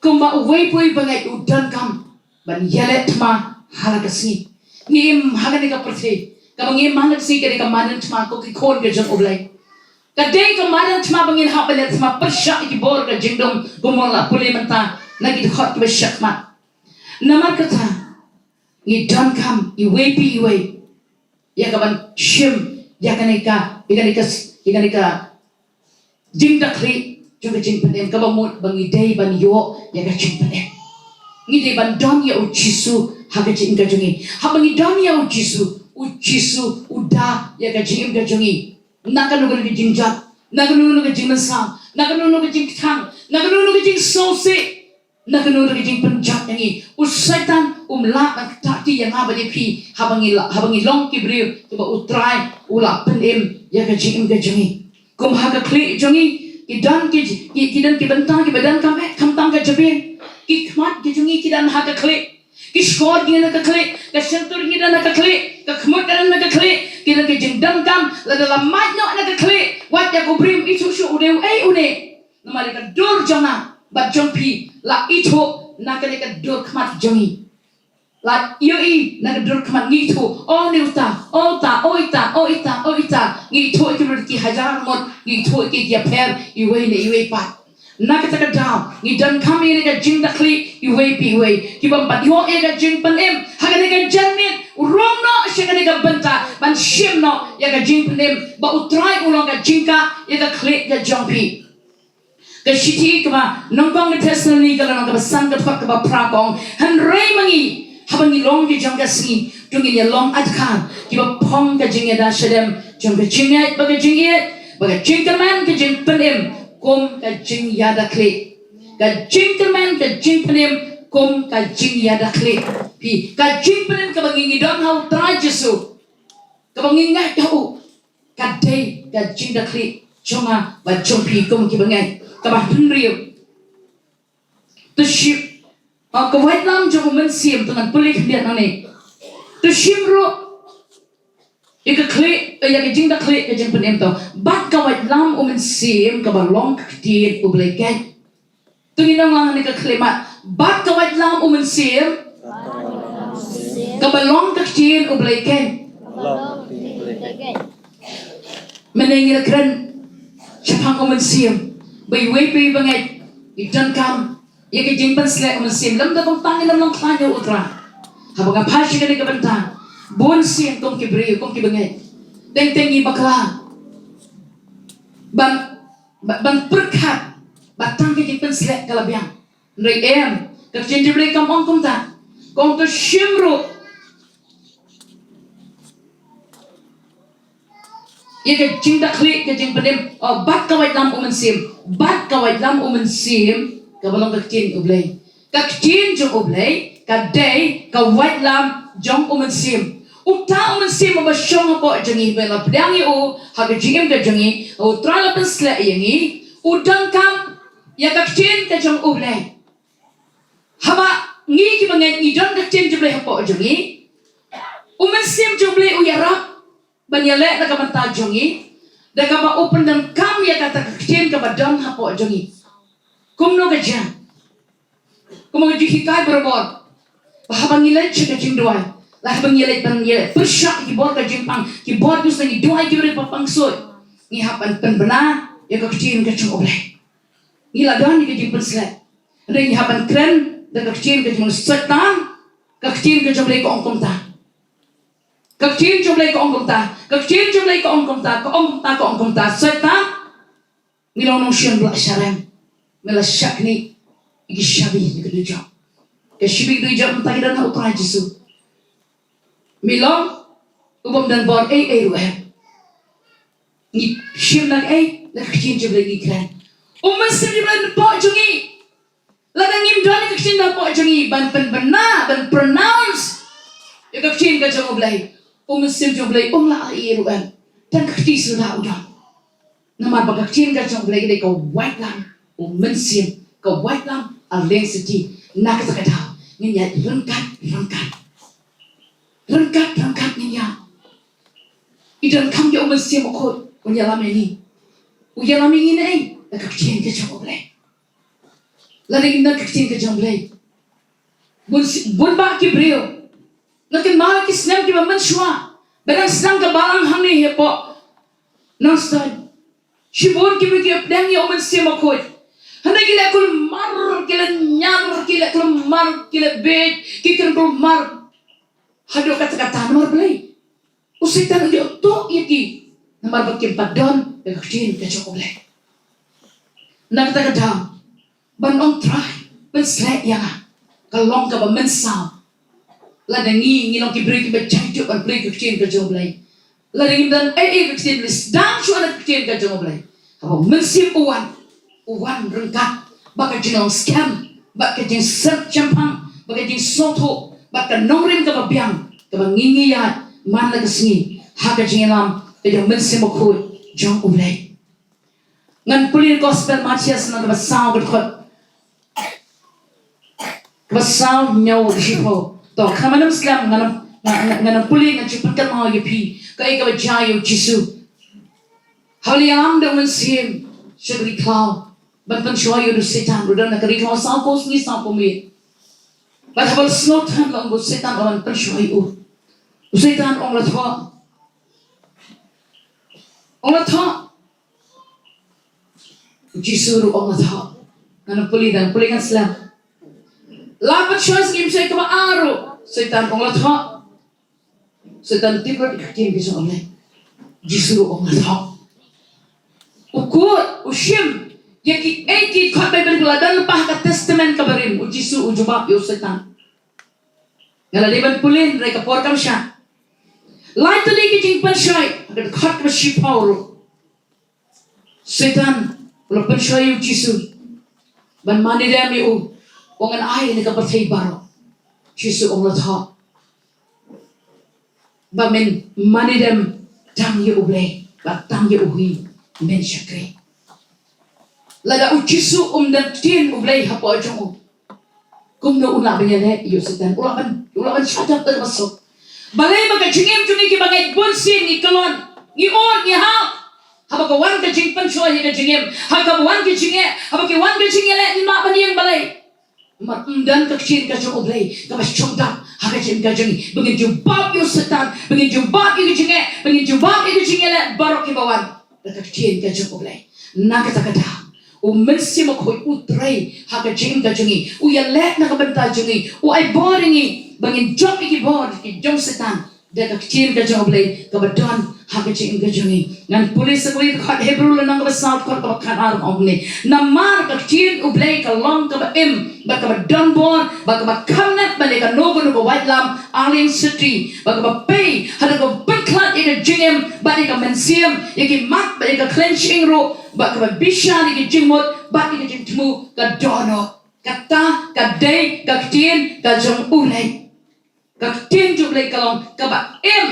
Kumba uwei pa uwei ba ngeit u donkam ban ïaleh thma ha la ka sngi. Ngi im ha kane ka pyrthei kaba ngi im ha la ka sngi, ka dei ka madan thma ko ki khun ka jong U Blei. Ka dei ka madan thma ba ngin hap ban leh thma pyrshah ïa ki bor ka jingdum, kumba la pule mynta na ki dkhot kiba shakhmat. Namar kata ngi donkam iwei pa iwei ïa ka ban shim ïa kane ka, ïa kane ka, ïa kane ka jingdakhlieh jong ka jingpynim, kaba mut ba ngi dei ban ïoh ïa ka jingpynim. Ngi dei ban don ïa U Jisu ha ka jingim ka jong ngi. Haba ngi don ïa U Jisu, U Jisu u da ïa ka jingim ka jong ngi. Na kano kano ka jingjot, na kano kano ka jingmynsaw, na kano kano ka jingkthang, na kano kano ka jingsngewsih, na kano kano ka jingpynjot ïa ngi, u Soitan um lah ban ktah kti ïa nga bad ïa phi, haba ngi la, haba ngi long ki briew kiba U Trai u la pynim ïa ka jingim ka jong ngi. Kum ha ka khlieh jong ngi, ki don ki, ki, ki don ki bynta kiba donkam eh, khamtam ka jabieng. Ki khmat ki jong ngi ki don ha ka khlieh. Ki shkor ki don ha ka khlieh, ka shyntur ki don ha ka khlieh, ka khmut ka don ha ka khlieh, ki don ki jingdonkam, lada la mait noh na ka khlieh, wat ïa u briew um ithuh shuh u dei uei une. Namar ïa ka dur jong nga bad jong phi la ithuh na kane ka dur khmat jong ngi. La ïohi na ka dur khmat ngi ithuh, o une uta, o uta, o ita, o ita, o ita. Ngi ithuh ïa ki briew ki hajar ngut, ngi ithuh ïa ki ïapher iwei na iwei pat. Na kata ka daw ngi donkam ïa kane ka jingdakhlieh iwei pa iwei. Ki bym pat ïoh ïa ka jingpynim ha kane ka janmiet, rung noh sha kane ka bynta ban shim noh ïa ka jingpynim ba U Trai u long ka jingkah ïa ka khlieh ka jong phi. Ka shithi kaba nyngkong ka Thessaloni ka lynnong kaba san ka dkhot kaba phra ka ong, hynrei ma ngi, haba ngi long ki jong ka sngi, to ngin ïa long adkar kiba phong ka jingïada shadem jong ka jingngeit bad ka jingïeit bad ka jingkyrmen ka jingpynim kum ka jingïada khlieh. Ka jingkyrmen ka jingpynim kum ka jingïada khlieh. Phi, ka jingpynim kaba ngi, ngi don ha U Trai Jisu, kaba ngi ngeit ha u, ka dei ka jingdakhlieh jong nga bad jong phi kum kiba ngeit. Kaba hynriew, to shim, ah, ka waitlam jong U Mynsiem, to ngan pule khyndiat nangne. To shim ruh ïa ka khlieh, ïa ka jingdakhlieh ka jingpynim to bad ka waitlam U Mynsiem kaba long ka ktien U Blei keiñ. To ngin ong lang hangne ka khlieh mat, bad ka waitlam U Mynsiem kaba long ka ktien U Blei keiñ. Mynne ngi la kren shaphang u Mynsiem. Ba iwei pa iwei ba ngeit, i donkam ïa ka jingpynsleh u Mynsiem. Lymda kumta ngin ym long khlaiñ ïa u Trai. Haba nga phai sha kane ka bynta, bun sien kum ki briew, kum ki bangeit, teng teng ngi bakla ban, ban, ban pyrkhat ba tang ka jingpynsleh ka la biang. Hynrei em, ka ktien jong u Blei kam ong kumta. Ka ong to shim ruh ïa ka jingdakhlieh ka jingpynim, oh, bad ka waitlam u Mynsiem. Bad ka waitlam u Mynsiem, kaba long ka ktien u Blei. Ka ktien jong u Blei ka dei ka waitlam jong u Mynsiem. Uta u Mynsiem uba shong hapoh jong ngi, ba la pdiang ïa u ha ka jingim ka jong ngi, u Trai la pynsleh ïa ngi, u donkam ïa ka ktien ka jong u Blei. Haba ngi ki bangeit ngi don ka ktien jong u Blei hapoh jong ngi, u Mynsiem jong u Blei u ïarap ban ïaleh na ka bynta jong ngi, da kaba u pyndonkam ïa kata ka ktien kaba don hapoh jong ngi. Kumno ka jia? Kumno ka jinghikai barabor? Ba haba ngi leit sha ka jingduwai, la haba ngi leit ban ïaleh pyrshah ki bor ka jingpang, ki bor ki sngewduwai, ki briew ba pang suit, ngi hap ban pynbna ïa ka ktien ka jong u Blei. Ngi la don ïa ka jingpynsleh. Hynrei ngi hap ban kren da ka ktien ka jong u Soitan, ka ktien ka jong u Blei ka ong kumta. Ka ktien jong u Blei ka ong kumta. Ka ktien jong u Blei ka ong kumta. Ka ong kumta, ka ong kumta. Soitan, me long nongshun blah sharem. Me la shah knieh ïa ki shabi ïa ka dujok. Ka shabi ka dujok mynta ki don ha u Trai Jisu. Me long u bym don bor ei ei ruh em. Ngi shim na ei, na ka ktien jong u Blei ngi kren. U Mynsiem jong u Blei napoh jong ngi. Lada ngim don ka ktien napoh jong ngi ban pynbna, ban pronounce ïa ka ktien ka jong u Blei, u Mynsiem jong u Blei um lah ïa ruh em. Tang ka kti suda u don. Namar ba ka ktien ka jong u Blei ka dei ka waitlam u Mynsiem, ka waitlam a leng siti. Na kata ka daw ngin ïaid ryngkat ryngkat. Ryngkat ryngkat ngin ïaid. I donkam ïa u Mynsiem Bakhuid un ïalam ïa ngi. U ïalam ïa ngi na ei? Na ka ktien ka jong u Blei. Lada ngim don ka ktien ka jong u Blei, bun si, bun bah ki briew, nga kynmaw ki snem kiba mynshuwa, ba dang sdang ka balang hangne hapoh Nongstoiñ. Shibun ki briew ki pdiang ïa u Mynsiem Bakhuid, hynrei ki leh kulmar, ki leh ñiar, ki leh kulmar, ki leh bieit, ki kren kulmar. Haduh katta katta namar balei? U Soitan u ïoh tuh ïa ki namar ba kim pat don ïa ka ktien ka jong u Blei. Na kata ka daw, ban ong Trai, pynsleh ïa nga, ka long kaba mynsaw. Lada ngi, ngi long ki briew kiba jaiñthoh ban plie ka ktien ka jong u Blei. Lada ngim don ei ei ka ktien, sdang shuwa na ka ktien ka jong u Blei. Haba u Mynsiem u wan, u wan ryngkat bad ka jinglong skhem, bad ka jingshemphang, bad ka jingsngewthuh, bad ka nongrim kaba biang kaba ngi, ngi ïaid man la ka sngi ha ka jingïalam ka jong u Mynsiem Bakhuid jong u Blei. Ngan pule Gospel Mathaios lynnong kaba saw, ka dkhot kaba saw, hynñiew, shiphew. To, khnang ba ym slem, ngan, ngan, ngan, ngan pule, ngan shu pynkynmaw ïa phi kaei kaba jia ïa u Jisu. Haba la ïalam da u Mynsiem sha ka ri khlaw ban pynshoi ïa u Soitan, u don ha ka ri khlaw sawphew sngi sawphew miet. Bad haba la sngewthuh, la ong u Soitan, u la pynshoi ïa u. U Soitan u ong la thoh. U ong la thoh. U Jisu ruh u ong la thoh. Ngan pule, ngan pule, ngan slem. La pynshoi sngi, pynshoi kaba ar ruh, Soitan u ong la thoh. Soitan tip lut ïa ka ktien ka jong u Blei. Jisu ruh u ong la thoh. U kut, u shim ïa kiei kiei ki khot Baibl ba la don lypa ha ka Testament kaba rim. U Jisu u jubab ïa u Soitan. Nga la dei ban pule hynrei ka por kam shah. Lai tylli ki jingpynshoi ha ka dkhot kaba shiphew ruh. Soitan u la pynshoi ïa u Jisu ban mane dem ïa u, u ong, ngan ai ïa kane ka pyrthei baroh. Jisu u ong la thoh, ba men mane dem tang ïa u Blei bad tang ïa u hi men shakri. Lada u Jisu um don ktien u Blei hapoh jong u, kumno u lah ban ïaleh ïa u Soitan? U lah ban, u lah ban shah jop da kaba suk. Balei ba ka jingim jong ngi kiba ngeit bun sien ngi kyllon, ngi ur, ngi hap? Haba ka wan ka jingpynshoi ha ka jingim, haba ka wan ka jingeh, haba ka wan ka jingeh, ngim lah ban ïeng balei? Namar ym don ka ktien ka jong U Blei kaba shongdap ha ka jingim ka jong ngi, ba ngin jubab ïa u Soitan, ba ngin jubab ïa ka jingeh, ba ngin jubab ïa ka jingeh leh baroh kiba wan da ka ktien ka jong U Blei. Na kata ka daw U Mynsiem Bakhuid u trei ha ka jingim ka jong ngi, u ïaleh na ka bynta jong ngi, u ai bor ïa ngi ba ngin jop ïa ki bor ki jong Soitan da ka ktien ka jong U Blei kaba don ha ka jingim ka jong ngi. Ngan pule sa kawei ka dkhot Hebru lynnong kaba saw, dkhot kaba khatar, ong kumne: Namar ka ktien U Blei ka long kaba im bad kaba don bor bad kaba kham nep ban ïa kano kano ka waitlam, arliang syrti, bad kaba pei haduh kaba pynkhlad ïa ka jingim bad ïa ka mynsiem, ïa ki mat bad ïa ka khleiñ shyieng ruh, bad kaba bishar ïa ka jingmut bad ïa ka jingthmu ka dohnud. Kata ka dei ka ktien ka jong U Blei. Ka ktien jong U Blei ka long kaba im,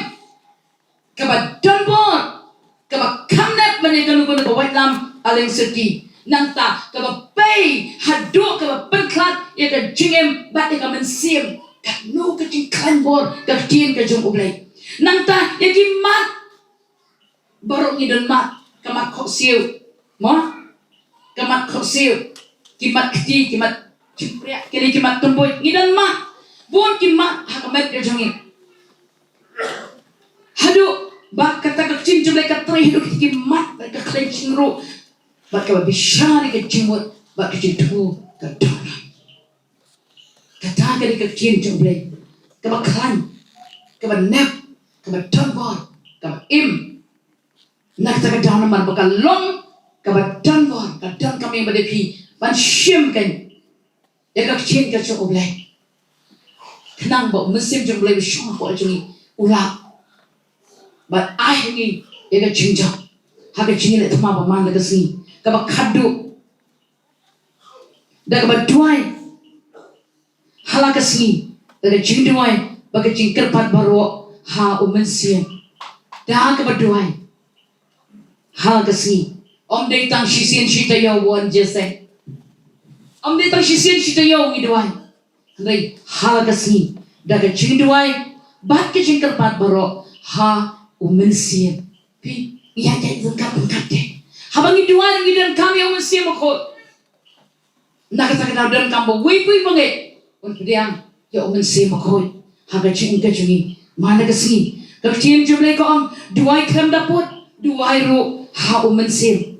kaba don bor, kaba kham nep ban ïa kano kano ka waitlam, arliang syrti. Nangta kaba pei haduh kaba pynkhlad ïa ka jingim bad ïa ka mynsiem. Kano ka jingkhlaiñ bor ka ktien ka jong U Blei. Nangta ïa ki mat baroh ngi don mat, ka mat khohsiew, mo? Ka mat khohsiew, ki mat kti, ki mat jingpriah, kine ki mat tymbuid, ngi don mat. Bun ki mat ha ka met ka jong ngi. Haduh ba kata ka ktien jong U Blei ka trei haduh ki mat bad ka khleiñ shyieng ruh, bad kaba bishar ïa ka jingmut bad ka jingthmu ka dohnud. Kata ka dei ka ktien jong U Blei kaba khlaiñ, kaba nep, kaba don bor, kaba im. Na kata ka daw namar ba ka long kaba don bor, ka donkam ïa nga bad ïa phi ban shim kein ïa ka ktien ka jong U Blei, khnang ba U Mynsiem jong U Blei ba shong hapoh jong ngi u lah ban ai ha ngi ïa ka jingjop ha ka jingïaleh thma ba man la ka sngi. Kaba khatduh, da kaba duwai ha la ka sngi, da ka jingduwai bad ka jingkyrpad baroh ha U Mynsiem. Da kaba duwai ha la ka sngi. Ym dei tang shisien shi taïew, wan jingïaseng. Ym dei tang shisien shi taïew ngi duwai, hynrei ha la ka sngi da ka jingduwai bad ka jingkyrpad baroh ha U Mynsiem. Phi, ngi ïaid ïaid ryngkat ryngkat te. Haba ngi duwai ngi donkam ïa U Mynsiem Bakhuid. Na kata ka daw donkam ba uwei pa uwei ba ngeit un pdiang ïa U Mynsiem Bakhuid ha ka jingim ka jong ngi man la ka sngi. Ka ktien jong U Blei ka ong, duwai khlem da pud, duwai ruh ha U Mynsiem.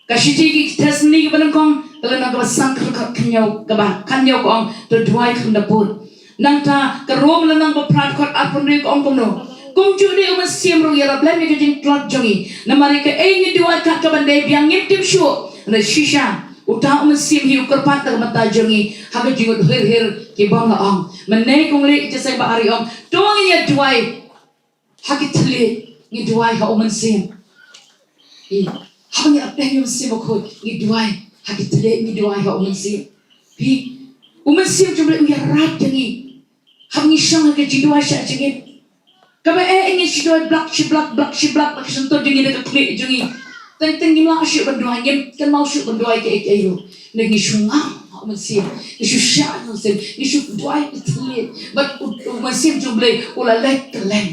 Ka shithi ki Thessaloni kaba nyngkong, ka lynnong kaba san, ka dkhot khathynñiew, kaba khathynñiew ka ong, to duwai khlem da pud. Nangta ka Rom lynnong ba phra, dkhot arphew hynriew ka ong kumno: Kumjuh de U Mynsiem ruh u ïarap lem ïa ka jingtlot jong ngi. Namar ïa kaei ngi duwai kat kaban dei biang ngim tip shuh, hynrei shisha uta U Mynsiem hi u kyrpad na ka bynta jong ngi ha ka jingmut hir hir ki bym la ong. Mynne kong leh i jingïaseng ba ar i ong, to ngin ïa duwai ha ki thylliej, ngi duwai ha U Mynsiem. Ï, haba ngi ap dei ïa U Mynsiem Bakhuid, ngi duwai ha ki thylliej, ngi duwai ha U Mynsiem. Phi, U Mynsiem jong U Blei u ïarap ïa ngi haba ngi shong ha ka jingduwai sha jingim. Kaba eh ngi shu duwai blak shi blak, blak shi blak, la ka shyntur jong ngi da ka khlieh jong ngi. Teng teng ngim lah shuh ban duwai, ngim kynmaw shuh ban duwai kaei kaei ruh. Ngi shu ngam ha U Mynsiem, ngi shu shah ha U Mynsiem, ngi shu duwai ha ki thylliej. Bad U, U Mynsiem jong U Blei u la leit kylleng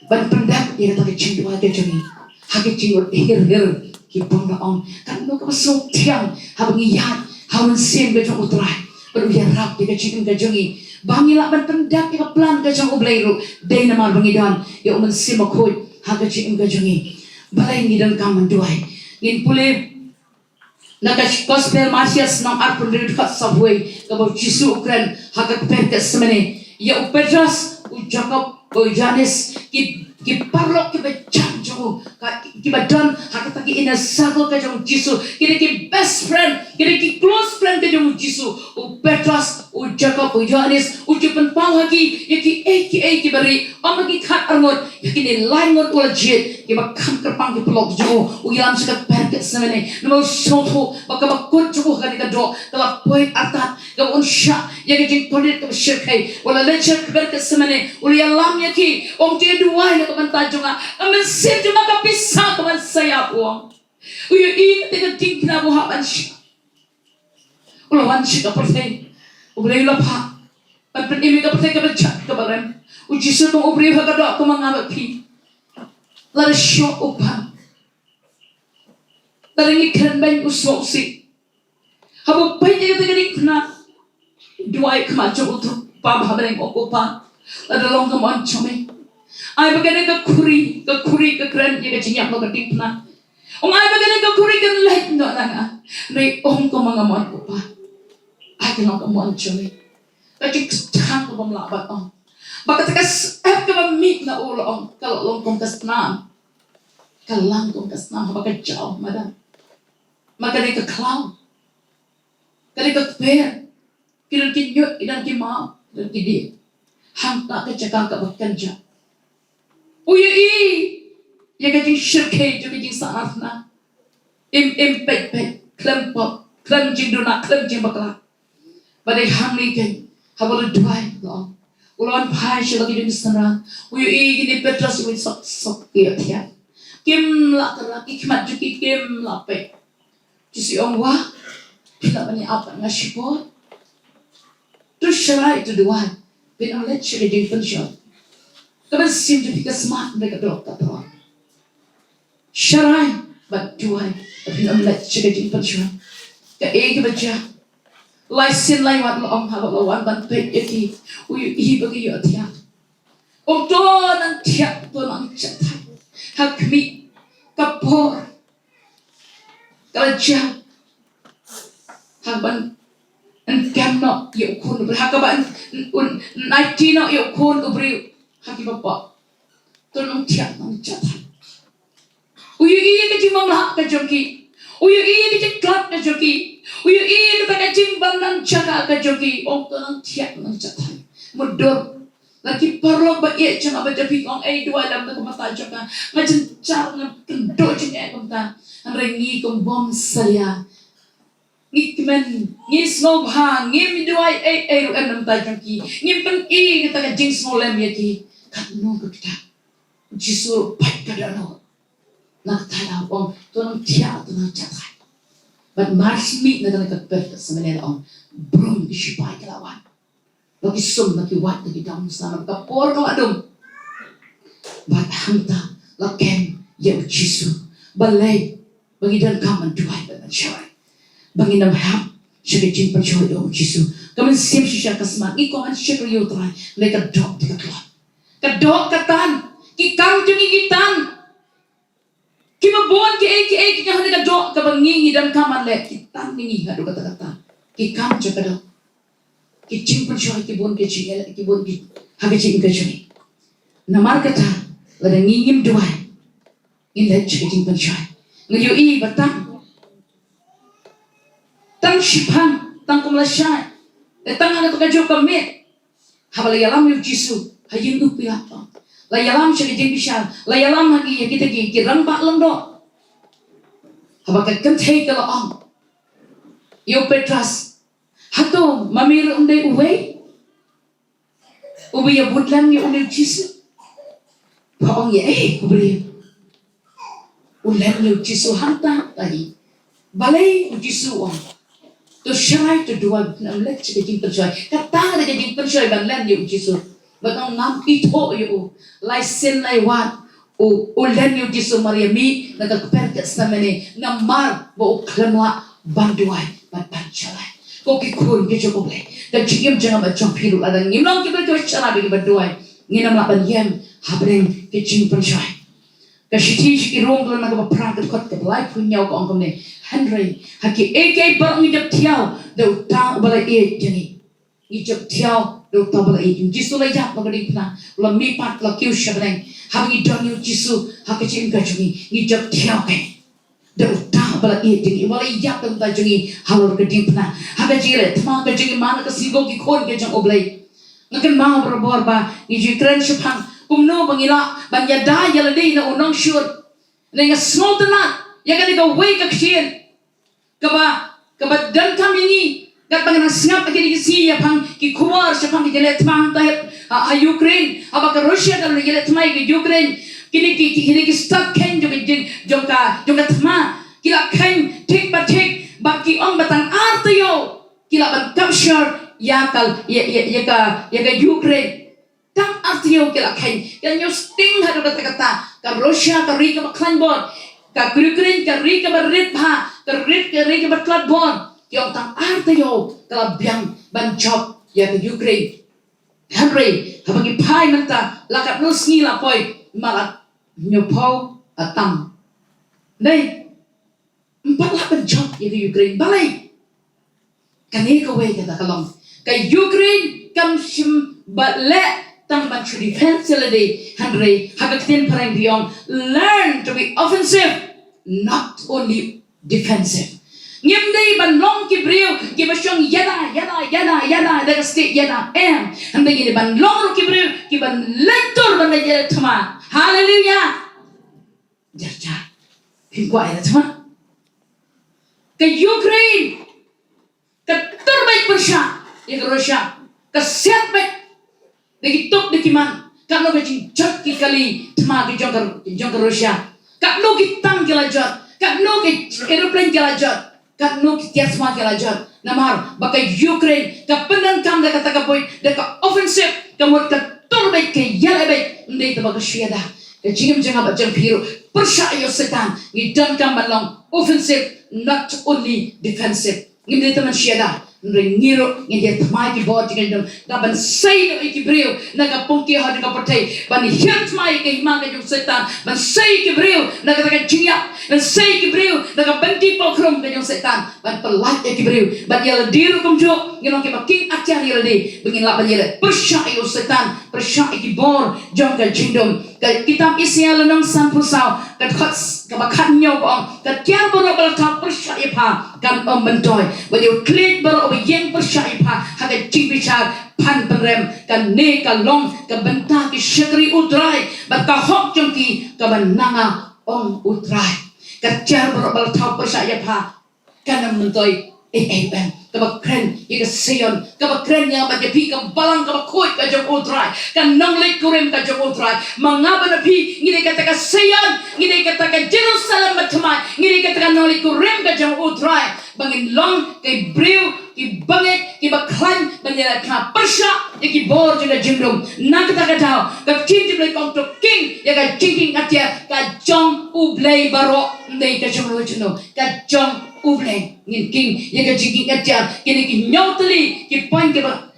ban pyndep ïa kata ka jingduwai ka jong ngi ha ka jingmut hir hir ki bym la ong. Katno kaba sngewthiang haba ngi ïaid ha U Mynsiem ka jong U Trai bad u ïarap ïa ka jingim ka jong ngi ba ngi lah ban pyndep ïa ka plan ka jong U Blei ruh, dei namar ba ngi don ïa U Mynsiem Bakhuid ha ka jingim ka jong ngi. Balei ngi donkam ban duwai? Ngin pule na ka Gospel Mathaios lynnong arphew hynriew, dkhot sawphew wei, kaba U Jisu u kren ha ka kper Gethsemane ïa u Petros, u Jakob, u Ïoannis, ki, ki paralok kiba jan jong u, ka, kiba don ha kata ka inner circle ka jong U Jisu, ki dei ki best friend, ki dei ki close friend ka jong U Jisu. U Petros, u Jakob, u Ïoannis, u ju pynpaw ha ki ïa kiei kiei kiba rieh, ym ha ki khatar ngut, ïa kine lai ngut u la jied kiba kham kyrpang ki paralok jong u, u ïalam sha ka kper Gethsemane. Namar u sngewthuh ba kaba kut jong u ha kane ka doh ka la poi artat, kaba un shah ïa ka jingkordit kaba shyrkhei. U la leit sha ka kper Gethsemane, u la ïalam ïa ki, ong, to ïa duwai na ka bynta jong nga, ka mynsiem jong nga ka pisa kaban sa ïap, u ong. U ïohi kata ka diengphna ba u hap ban shah. U la wan sha ka pyrthei, U Blei u la phah ban pynim ïa ka pyrthei kaba jot kaba rem. U Jisu u ong, u briew ha ka doh kum ma nga bad phi. Lada shoh u pan, lada ngi kren beiñ u sngewsih. Haba u peit ïa kata ka diengphna, Duwai khmat jong u, to Pa ba ha bneng, ong ko Pa, lada long ka mon jong me, ai ba kane ka khuri, ka khuri ka kren ïa ka jingïap na ka diengphna. Ong ai ba kane ka khuri kan leit noh na nga. Hynrei ong ko ma nga mon ko Pa, ai ka long ka mon jong me. Ka jingkyrkhu kaba ym lah ban ong ba kata ka syep kaba mih na u la ong ka la long kum ka snam. Ka lang kum ka snam haba ka jaw madan. Ma kane ka khlaw, kane ka kper, ki don ki ñiut, ki don ki maw, ki don ki dieng. Hangta ka jaka kaba kynjah. U ïohi ïa ka jingshyrkhei jong ka jingsahnarphna. Im im peit peit, khlem pop, khlem jingduna, khlem jingbakla. Ba dei hangne keiñ, haba la duwai la ong. U la wan phai sha la ki dieng synran. U ïohi kine Petros, u ïohi sok sok ki ïohthiah. Kim lah kyrpad, ki khmat jong ki kim lah peit. Jisu ong, wa, phi lah ban ïa ap bad nga shipor? To sharai, to duwai, phin ym leit sha ka jingpynshoi. Ka mynsiem jong phi ka smat, hynrei ka doh ka thrang. Sharai bad duwai ba phin ym leit sha ka jingpynshoi. Kaei kaba jia? Lai sien lai wat la ong, haba la wan ban peit ïa ki, u ïohi ba ki ïohthiah. Ong, to nang thiah, to nang jahthait. Ha khmih, ka por ka la jia ha ban kem noh ïa u Khun u briew, ha kaba un, un, un aiti noh ïa u Khun u briew ha kiba pop. To nang thiah, nang jahthait. U ïohi ïa ka jingbymlah ka jong ki. U ïohi ïa ka jingtlot ka jong ki. U ïohi ïa kata ka jingbymnan jaka ka jong ki. Ong, to nang thiah, nang jahthait. Mutdur. Lada ki paralok ba ïeit jong nga bad jong phi ong ei, duwai lem na ka bynta jong nga, nga jynjar, nga kynduh jingeh kumta. Hynrei ngi kum bym salia. Ngi kmen, ngi sngewbha, ngim duwai ei ei ruh em na ka bynta jong ki. Ngim pyni kata ka jingsngewlem ïa ki. Katno kata ka Jisu pat ka dohnud. Na kata ka daw u ong, to nang thiah, to nang jahthait. Bad mar shu mih na kane ka kper ka samane la ong, brum ki shipai ki la wan. Ba ki sum, ba ki wait, ba ki dang, sa ka por ka la dum. Bad hangta la kem ïa u Jisu. Balei? Ba ngi donkam ban duwai bad ban sharai. Ba ngin ym hap sha ka jingpynshoi ïa u Jisu. Ka mynsiem shisha ka smat, ngi kwah ban shakri ïa u Trai, hynrei ka doh te ka tlot. Ka doh ka tan, ki kam jong ngi ki tan. Kiba bun kiei kiei ki jong kane ka doh kaba ngi ngi donkam ban leh, ki tan ngi ngi haduh katta katta. Ki kam jong ka doh. Ki jingpynshoi ki bun, ki jingeh ki bun, ki ha ka jingim ka jong ngi. Namar kata lada ngi ngim duwai, ngin leit sha ka jingpynshoi. Nga ïohi ba tang, tang shiphang, tang kum lashai, eh, tang ha kata ka juk ka miet. Haba la ïalam ïa u Jisu ha ïing u Pilat, la ïalam sha ka jingbishar, la ïalam ha ki, ha kita ki, ki rangbah lyngdoh. Haba ka kynthei ka la ong ïa u Petros, hato ma me ruh ym dei uwei uba ïa bud lem ïa une u Jisu? Ba ong ïa, eh, u briew u lem ïa u Jisu hangta, ta hi. Balei u Jisu u ong, to sharai, to duwai, phin ym leit sha ka jingpynshoi. Kata ka dei ka jingpynshoi ban len ïa u Jisu. Bad ong ngam ithuh ïa u. Lai sien lai wat u, u len ïa u Jisu mar ïa mih na ka kper ka samane. Namar ba u khlem lah ban duwai bad ban sharai. Ko ki khun ki jong U Blei, ka jingim jong nga bad jong phi ruh lada ngim long kiba, kiba sharai bad kiba duwai, ngin ym lah ban ïeng hapdeng ka jingpynshoi. Ka shithi sha ki Rom ka lynnong kaba phra ka dkhot kaba laiphew hynñiew ka ong kumne, hynrei ha kiei kiei baroh ngi jop thiaw da uta uba la ïeit ïa ngi. Ngi jop thiaw da uta uba la ïeit. U Jisu la ïap na ka diengphna, u la mihpat, la kiew sha bneng. Haba ngi don ïa u Jisu ha ka jingim ka jong ngi, ngi jop thiaw kein da uta uba la ïeit ïa ngi, uba la ïap na ka bynta jong ngi halor ka diengphna. Ha ka jingïaleh thma ka jong ngi man la ka sngi ko ki khun ki jong U Blei, nga kynmaw barabor ba ngi ju kren shaphang kumno ba ngi lah ban ïada ïa lade na u nongshun. Nga sngewtynnat ïa kane kawei ka ktien kaba, kaba donkam ïa ngi. Katba nga dang sngap ha kine ki sngi ïa pang ki khubor shaphang ka jingïaleh thma hangta ha, ha Ukraine, haba ka Russia ka la ïaleh thma ïa ka Ukraine. Kine ki, ki, kine ki stad kheiñ jong ka jing, jong ka, jong ka thma ki la kheiñ thik pa thik, ba ki ong ba tang ar taïew ki lah ban capture ïa ka, ïa, ïa, ïa ka, ïa ka Ukraine. Tang ar taïew ki la kheiñ, ki la ñiew sting haduh katta katta. Ka Russia ka ri kaba khlaiñ bor, ka Ukraine ka ri kaba rit bha, ka ri, ka ri kaba tlot bor. Ki ong tang ar taïew ka la biang ban jop ïa ka Ukraine. Hynrei haba ngi phai mynta, la katno sngi la poi, ma la hynñiewphew tam. Dei, ym pat lah ban jop ïa ka Ukraine. Balei? Kane kawei kata ka long, ka Ukraine kam shym bad leh tang ban shu defense ïa lade, hynrei ha ka ktien phareng ki ong, learn to be offensive, not only defensive. Ngim dei ban long ki briew kiba shong ïada ïada ïada ïada da ka stieh ïada, em. Hynrei ngi dei ban long ruh ki briew kiban leit tur ban leit ïaleh thma. Haleluya. Jar jar. Phin kwah ïaleh thma? Ka Ukraine ka tur beit pyrshah ïa ka Russia, ka siat beit da ki tup da ki man. Katno ka jingjot ki kali thma ki jong ka, jong ka Russia. Katno ki tank ki la jot, katno ki aeroplane ki la jot, katno ki tiar thma ki la jot. Namar ba ka Ukraine ka pyndonkam da kata ka buit, da ka offensive, ka mut ka tur beit, ka ïaleh beit. Ym dei tang ba ka shu ïada. Ka jingim jong nga bad jong phi ruh pyrshah ïa u Soitan, ngi donkam ban long offensive, not only defensive. Ngim dei tang ban shu ïada, hynrei ngi ruh ngin ïa thma ïa ki bor jong ka jingdum, da ban sei noh ïa ki briew na ka pung ki hok jong ka pyrthei, ban hiar thma ïa ka hima ka jong u Soitan, ban sei ïa ki briew na kata ka jingïap, ban sei ïa ki briew na ka bynta pokhrum ka jong u Soitan, ban pyllait ïa ki briew. Bad ïa lade ruh kumjuh, ngin long kiba king atiar ïa lade, ba ngin lah ban ïaleh pyrshah ïa u Soitan, pyrshah ïa ki bor jong ka jingdum. Ka kitab Isaïah lynnong sanphew saw, ka dkhot kaba khathynñiew ka ong, ka tiar baroh ba la thaw pyrshah ïa pha kan ym myntoi, bad ïa u thylliej baroh ba ïeng pyrshah ïa pha ha ka jingbishar phan pynrem. Kane ka long ka bynta ki shakri U Trai, bad ka hok jong ki kaba na nga, ong U Trai. Ka tiar baroh ba la thaw pyrshah ïa pha kan ym myntoi ei ei ruh em. Kaba kren ïa ka Sion, kaba kren ïa nga bad ïa phi, ka balang kaba khuid ka jong U Trai, ka nongleit kurim ka jong U Trai. Ma nga bad ma phi ngi dei kata ka Sion, ngi dei kata ka Jerusalem bathymmai, ngi dei kata ka nongleit kurim ka jong U Trai, ba ngin long ki briew kiba ngeit, kiba khlaiñ ban ïaleh thma pyrshah ïa ki bor jong ka jingdum. Na kata ka daw ka ktien jong U Blei ka ong, to king ïa ka jingkieng atiar ka jong U Blei baroh, ym dei ka jong uno uno, ka jong U Blei. Ngin king ïa ka jingkieng atiar. Kine ki hynñiew tylli ki point kiba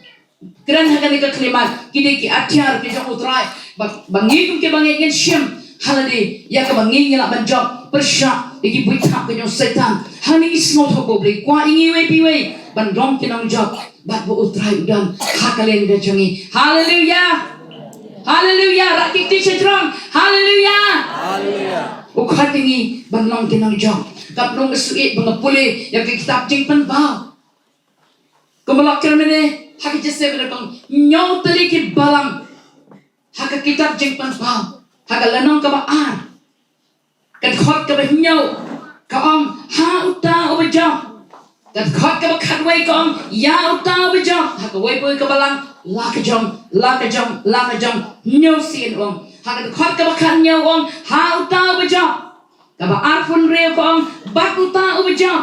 kren ha kane ka khyllipmat, kine ki atiar ki jong U Trai, ba, ba ngi kum kiba ngeit ngin shim ha lade ïa kaba ngi, ngi lah ban jop pyrshah ïa ki buit thap ka jong u Soitan. Hangne ngi sngewthuh ba U Blei u kwah ïa ngi iwei pa iwei ban long ki nongjop, bad ba U Trai u don ha ka liang ka jong ngi. Haleluya. Haleluya. Rah ki kti sha jrong. Haleluya. Haleluya. U khot ïa ngi ban long ki nongjop. Katno nga sngewsih ba nga pule ïa ka kitab Jingpynpaw. Kumba la kren mynne ha ka jingïaseng, ba la kong hynñiew tylli ki balang ha ka kitab Jingpynpaw, ha ka lynnong kaba ar, ka dkhot kaba hynñiew ka ong, ha uta uba jop. Ka dkhot kaba khatwei ka ong, ïa uta uba jop. Ha kawei pa kawei ka balang la ka jong, la ka jong, la ka jong, hynñiew sien u ong. Ha ka dkhot kaba khathynñiew u ong, ha uta uba jop. Kaba arphew hynriew ka ong, bad uta uba jop.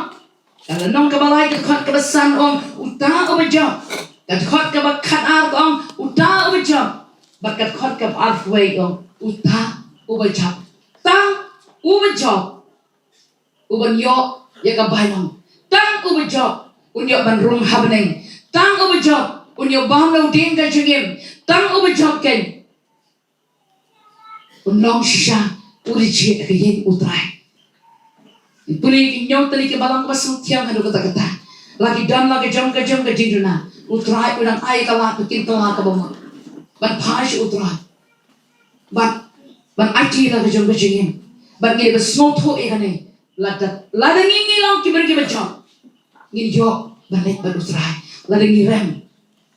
Ka lynnong kaba lai, ka dkhot kaba san u ong, uta uba jop. Ka dkhot kaba khatar ka ong, uta uba jop. Bad ka dkhot kaba arphew wei ka ong, uta uba jop. Tang uba jop u ban ïoh ïa ka bainong. Tang uba jop un ïoh ban rung ha bneng. Tang uba jop un ïoh bam na u dieng ka jingim. Tang uba jop keiñ un long shisha u riewjied ha ka ïing U Trai. Pule ki hynñiew tylli ki balang ba sngewthiang haduh katta katta. La ki don la ka jong ka jong ka jingduna. U Trai u dang ai ka lad, ka ktien ka lad kaba mut ban phai sha U Trai, ban, ban aiti la ka jong ka jingim. Bad ngi dei ban sngewthuh ïa kane. Lada, lada ngi, ngi long ki briew kiba jop, ngin ïoh ban leit bad U Trai. Lada ngi rem,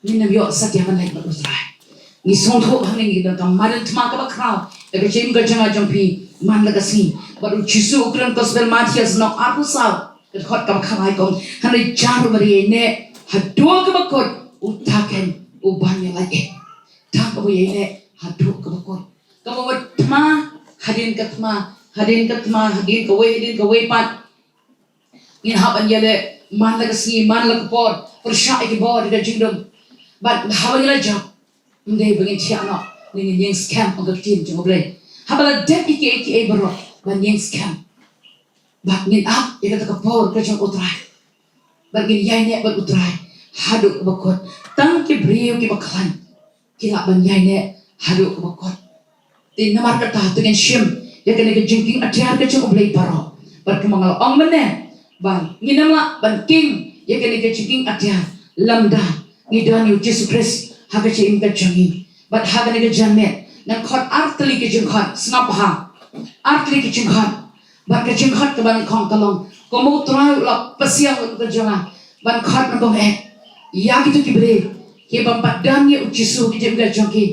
ngin ym ïoh satia ban leit bad U Trai. Ngi sngewthuh hangne ngi don ka madan thma kaba khraw ïa ka jingim ka jong nga jong phi man la ka sngi. Bad U Jisu u kren, Gospel Mathaios lynnong arphew saw, ka dkhot kaba khatlai ka ong, hynrei jan ruh ban ïaineh haduh kaba kut, uta keiñ u ban ïalait eh. Tang uba ïaineh haduh kaba kut. Kaba wat thma hadien ka thma, hadien ka thma, hadien kawei, hadien kawei pat. Ngin hap ban ïaleh man la ka sngi, man la ka por, pyrshah ïa ki bor jong ka jingdum. Bad haba ngi la jop, ym dei ba ngin thiah noh ne ngin ïeng skhem, ong ka ktien jong U Blei. Haba la dep ïa kiei kiei baroh, ban ïeng skhem. Bad ngin ap ïa kata ka por ka jong U Trai. Bad ngin ïaineh bad U Trai. haduh kaba kut. Tang ki briew kiba khlaiñ ki lah ban ïaineh haduh kaba kut. Te namar kata to ngin shim ïa kane ka jingkieng atiar ka jong U Blei baroh. Bad kumba nga la ong mynne, ba ngin ym lah ban kieng ïa kane ka jingkieng atiar lymda ngi don ïa U Jisu Khrist ha ka jingim ka jong ngi. Bad ha kane ka janmiet ngan khot ar tylli ki jingkhot, sngap bha. Ar tylli ki jingkhot. Bad ka jingkhot kaba nyngkong ka long, ko mo U Trai u la pasiaw ïa ka jong nga ban khot na bym eh ïa kito ki briew kiba ym pat don ïa U Jisu ha ka jingim ka jong ki,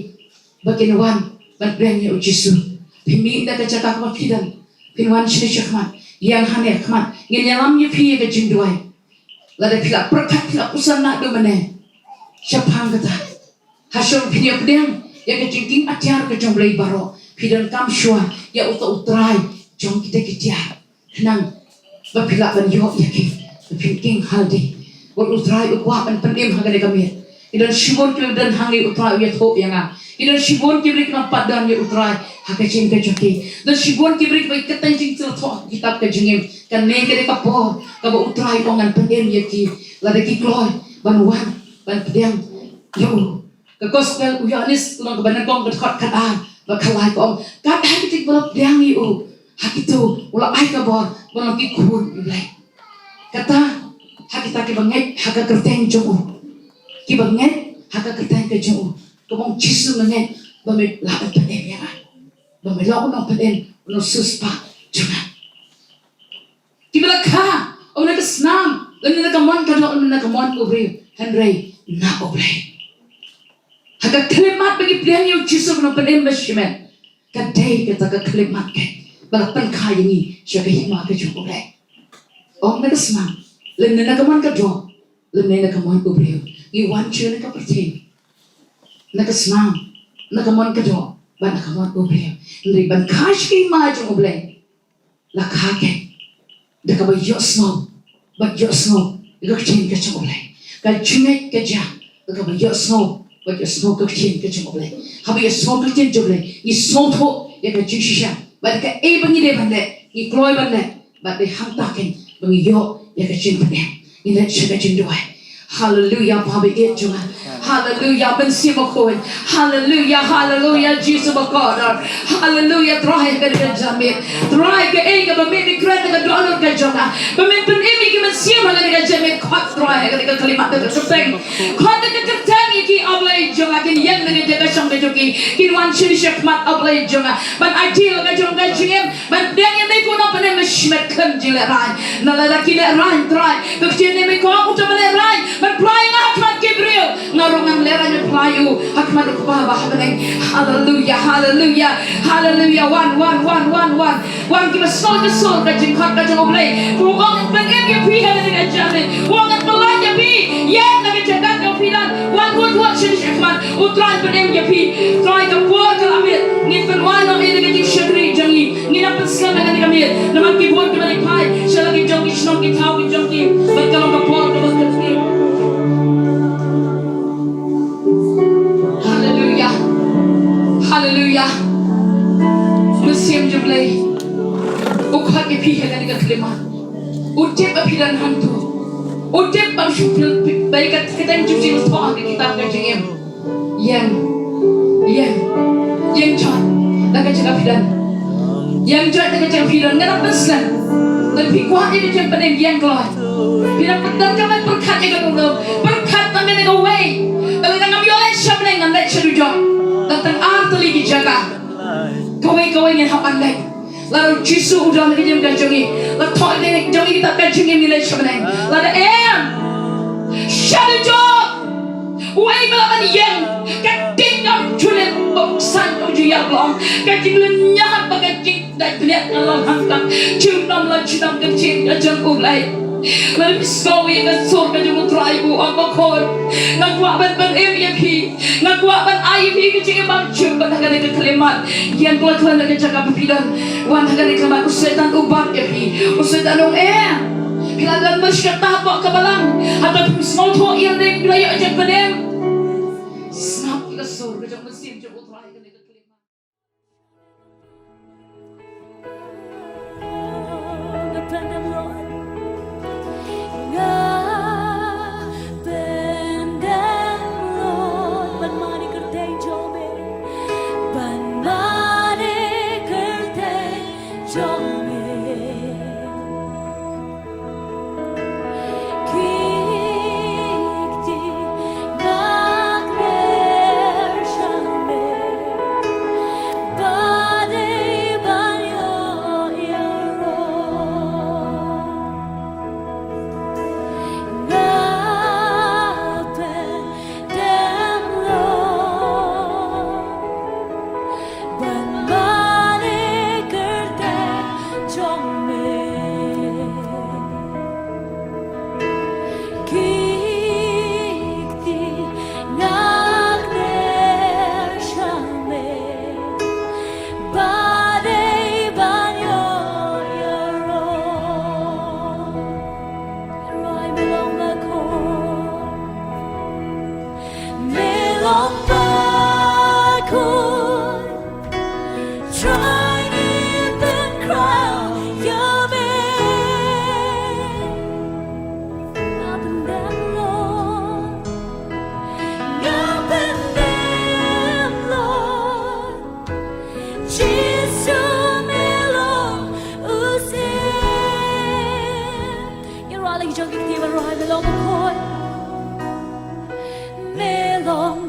ba kin wan ban pdiang ïa U Jisu. Phin mih na ka jaka kaba phi don, phin wan shane shakhmat, ïeng hangne khmat, ngin ïalam ïa phi ïa ka jingduwai. Lada phi la pyrkhat, phi la pyrkhat naduh mynne, shaphang kata, ha shong phin ïa pdiang ïa ka jingkieng atiar ka jong U Blei baroh, phi donkam shuwa ïa uta U Trai jong kita ki tiar. Khnang ba phi lah ban ïoh ïa ki, ba phin kieng ha lade. Bad U Trai u kwah ban pynim ha kane ka miet. Ki don shibun kiba don hangne, U Trai u ïathuh ïa nga. Ki don shibun ki briew kiba ym pat don ïa U Trai ha ka jingim ka jong ki. Don shibun ki briew kiba kyrteng jingthoh ha kitab ka jingim. Kane ka dei ka por kaba U Trai u ong ngan pynim ïa ki lada ki kloi ban wan ban pdiang ïa u. Ka gospel u Ïoannis lynnong kaba nyngkong, ka dkhot khatar bad khatlai ka ong, katba ha kito kiba la pdiang ïa u, ha kito u la ai ka bor ban long ki khun U Blei. Kata ha kita kiba ngeit ha ka kyrteng jong u. Kiba ngeit ha ka kyrteng ka jong u. Kaba ong, Jisu, nga ngeit ba me lah ban pynim ïa nga, ba me long u nongpynim, u nongsiewspah jong nga. Kiba la kha, ym na ka snam lane na ka mon ka doh lane na ka mon u briew, hynrei na U Blei. Ha ka khyllipmat ba ngi pdiang ïa U Jisu ba nongpynim bashimet, ka dei kata ka khyllipmat kaba la pynkha ïa ngi sha ka hima ka jong U Blei. Ym na ka snam lane na ka mon ka doh lane na ka mon u briew. Ngi wan sha kane ka pyrthei na ka snam, na ka mon ka doh bad na ka mon u briew, hynrei ban kha sha ka hima jong U Blei, la kha keiñ da kaba ïohsngew bad ïohsngew ïa ka ktien ka jong U Blei. Ka jingngeit ka jia da kaba ïohsngew bad ïohsngew ka ktien ka jong U Blei. Haba ïohsngew ka ktien jong U Blei, ngi sngewthuh ïa ka jingshisha bad kaei ba ngi dei ban leh, ngi kloi ban leh, bad dei hangta keiñ ba ngi ïoh ïa ka jingpynim. Ngin leit sha ka jingduwai. Haleluya, Baba ïeit jong nga. Haleluya, Mynsiem Bakhuid. Haleluya, haleluya, Jisu bakordor. Haleluya, Trai, ha kane ka janmiet, Trai, kaei kaba me me kren na ka dohnud ka jong nga, ba me pynim ïa ki mynsiem ha kane ka janmiet, khot Trai ha kane ka khyllipmat, ha kane ka kyrteng. Khot ha kane ka kyrteng ïa ki, A Blei jong nga, kin ïeng na ka jaka shong ka jong ki, kin wan shane shakhmat, A Blei jong nga, ban aiti ïa la ka jong ka jingim, ban pdiang ïa me ko Nongpynim bashimet khlem jinglehrain. Na lada ki lehrain, Trai, ka ktien jong me ka ong, uta uba lehrain ban phla ïa nga ha khmat ki briew, nga ruh ngan lehrain ban phla ïa u ha khmat U Kpa ba ha bneng. Haleluya, haleluya, haleluya. Wan, wan, wan, wan, wan. Wan kiba sngew ka sur, ka jingkhot ka jong U Blei. U ong ngan pynim ïa phi ha kane ka janmiet. U ong ngan pynlait ïa phi. Ïeng na ka jaka kaba phi don. Wan, wan, wan, shane shakhmat. U Trai pynim ïa phi. Trai, ka por ka la miet. Ngin pynwai noh ïa ka jingshakri jong ngi. Ngin ym pynslem ïa kane ka miet. Namar ki bun kiba la phai sha la ki jong ki shnong ki thaw ki jong ki. Bad ka long ka por kaba kyrkieh. Haleluya. Haleluya. Mynsiem jong U Blei u khot ïa phi ha kane ka khyllipmat. U tip ba phi don hangto. U tip ba shu phi, ba ka kyrteng jong phi la thoh ha ka kitab ka jingim. Ïeng. Ïeng. Ïeng jot na ka jaka phi don. Ïeng jot na ka jaka phi don. Ngan ym pynslem. Lada phi kwah ïa ka jingpynim, ïeng kloi. Phi donkam ban pyrkhat ïa ka dohnud. Pyrkhat tang ïa kawei. Lada ngam ïoh leit sha bneng, ngan leit sha dujok. Don tang ar tylli ki jaka. Kawei kawei ngin hap ban leit. Lada U Jisu u don ha ka jingim ka jong ngi, la thoh ha ka jingim ka jong ngi, kitab ka jingim, ngi leit sha bneng. Lada em, sha dujok. Uei ba lah ban ïeng? Ka ding kam ju leh, bym sngewthuh, ju ïa long. Ka jinglynñiar bad ka jingdait bniat ka long hangta. Junom la junom ka jingim ka jong U Blei. Lada phi sngew ïa ka sur ka jong U Trai, u ong, Bakhuid, nga kwah ban pynim ïa phi. Nga kwah ban ai ïa phi ka jingim bymjukut ha kane ka khyllipmat. Ïeng kloi, kloi na ka jaka ba phi don. Wan ha kane ka khyllipmat, u Soitan u bat ïa phi. U Soitan u ong, em, phi la don bad kata hapoh ka balang. Hato phim sngewthuh ïa lade ba phi la ïoh jingpynim? Sngap ïa ka sur ka jong U Mynsiem jong U Trai ha kane ka khyllipmat. Alang jong ki kti ban rai me long bakhuid. Me long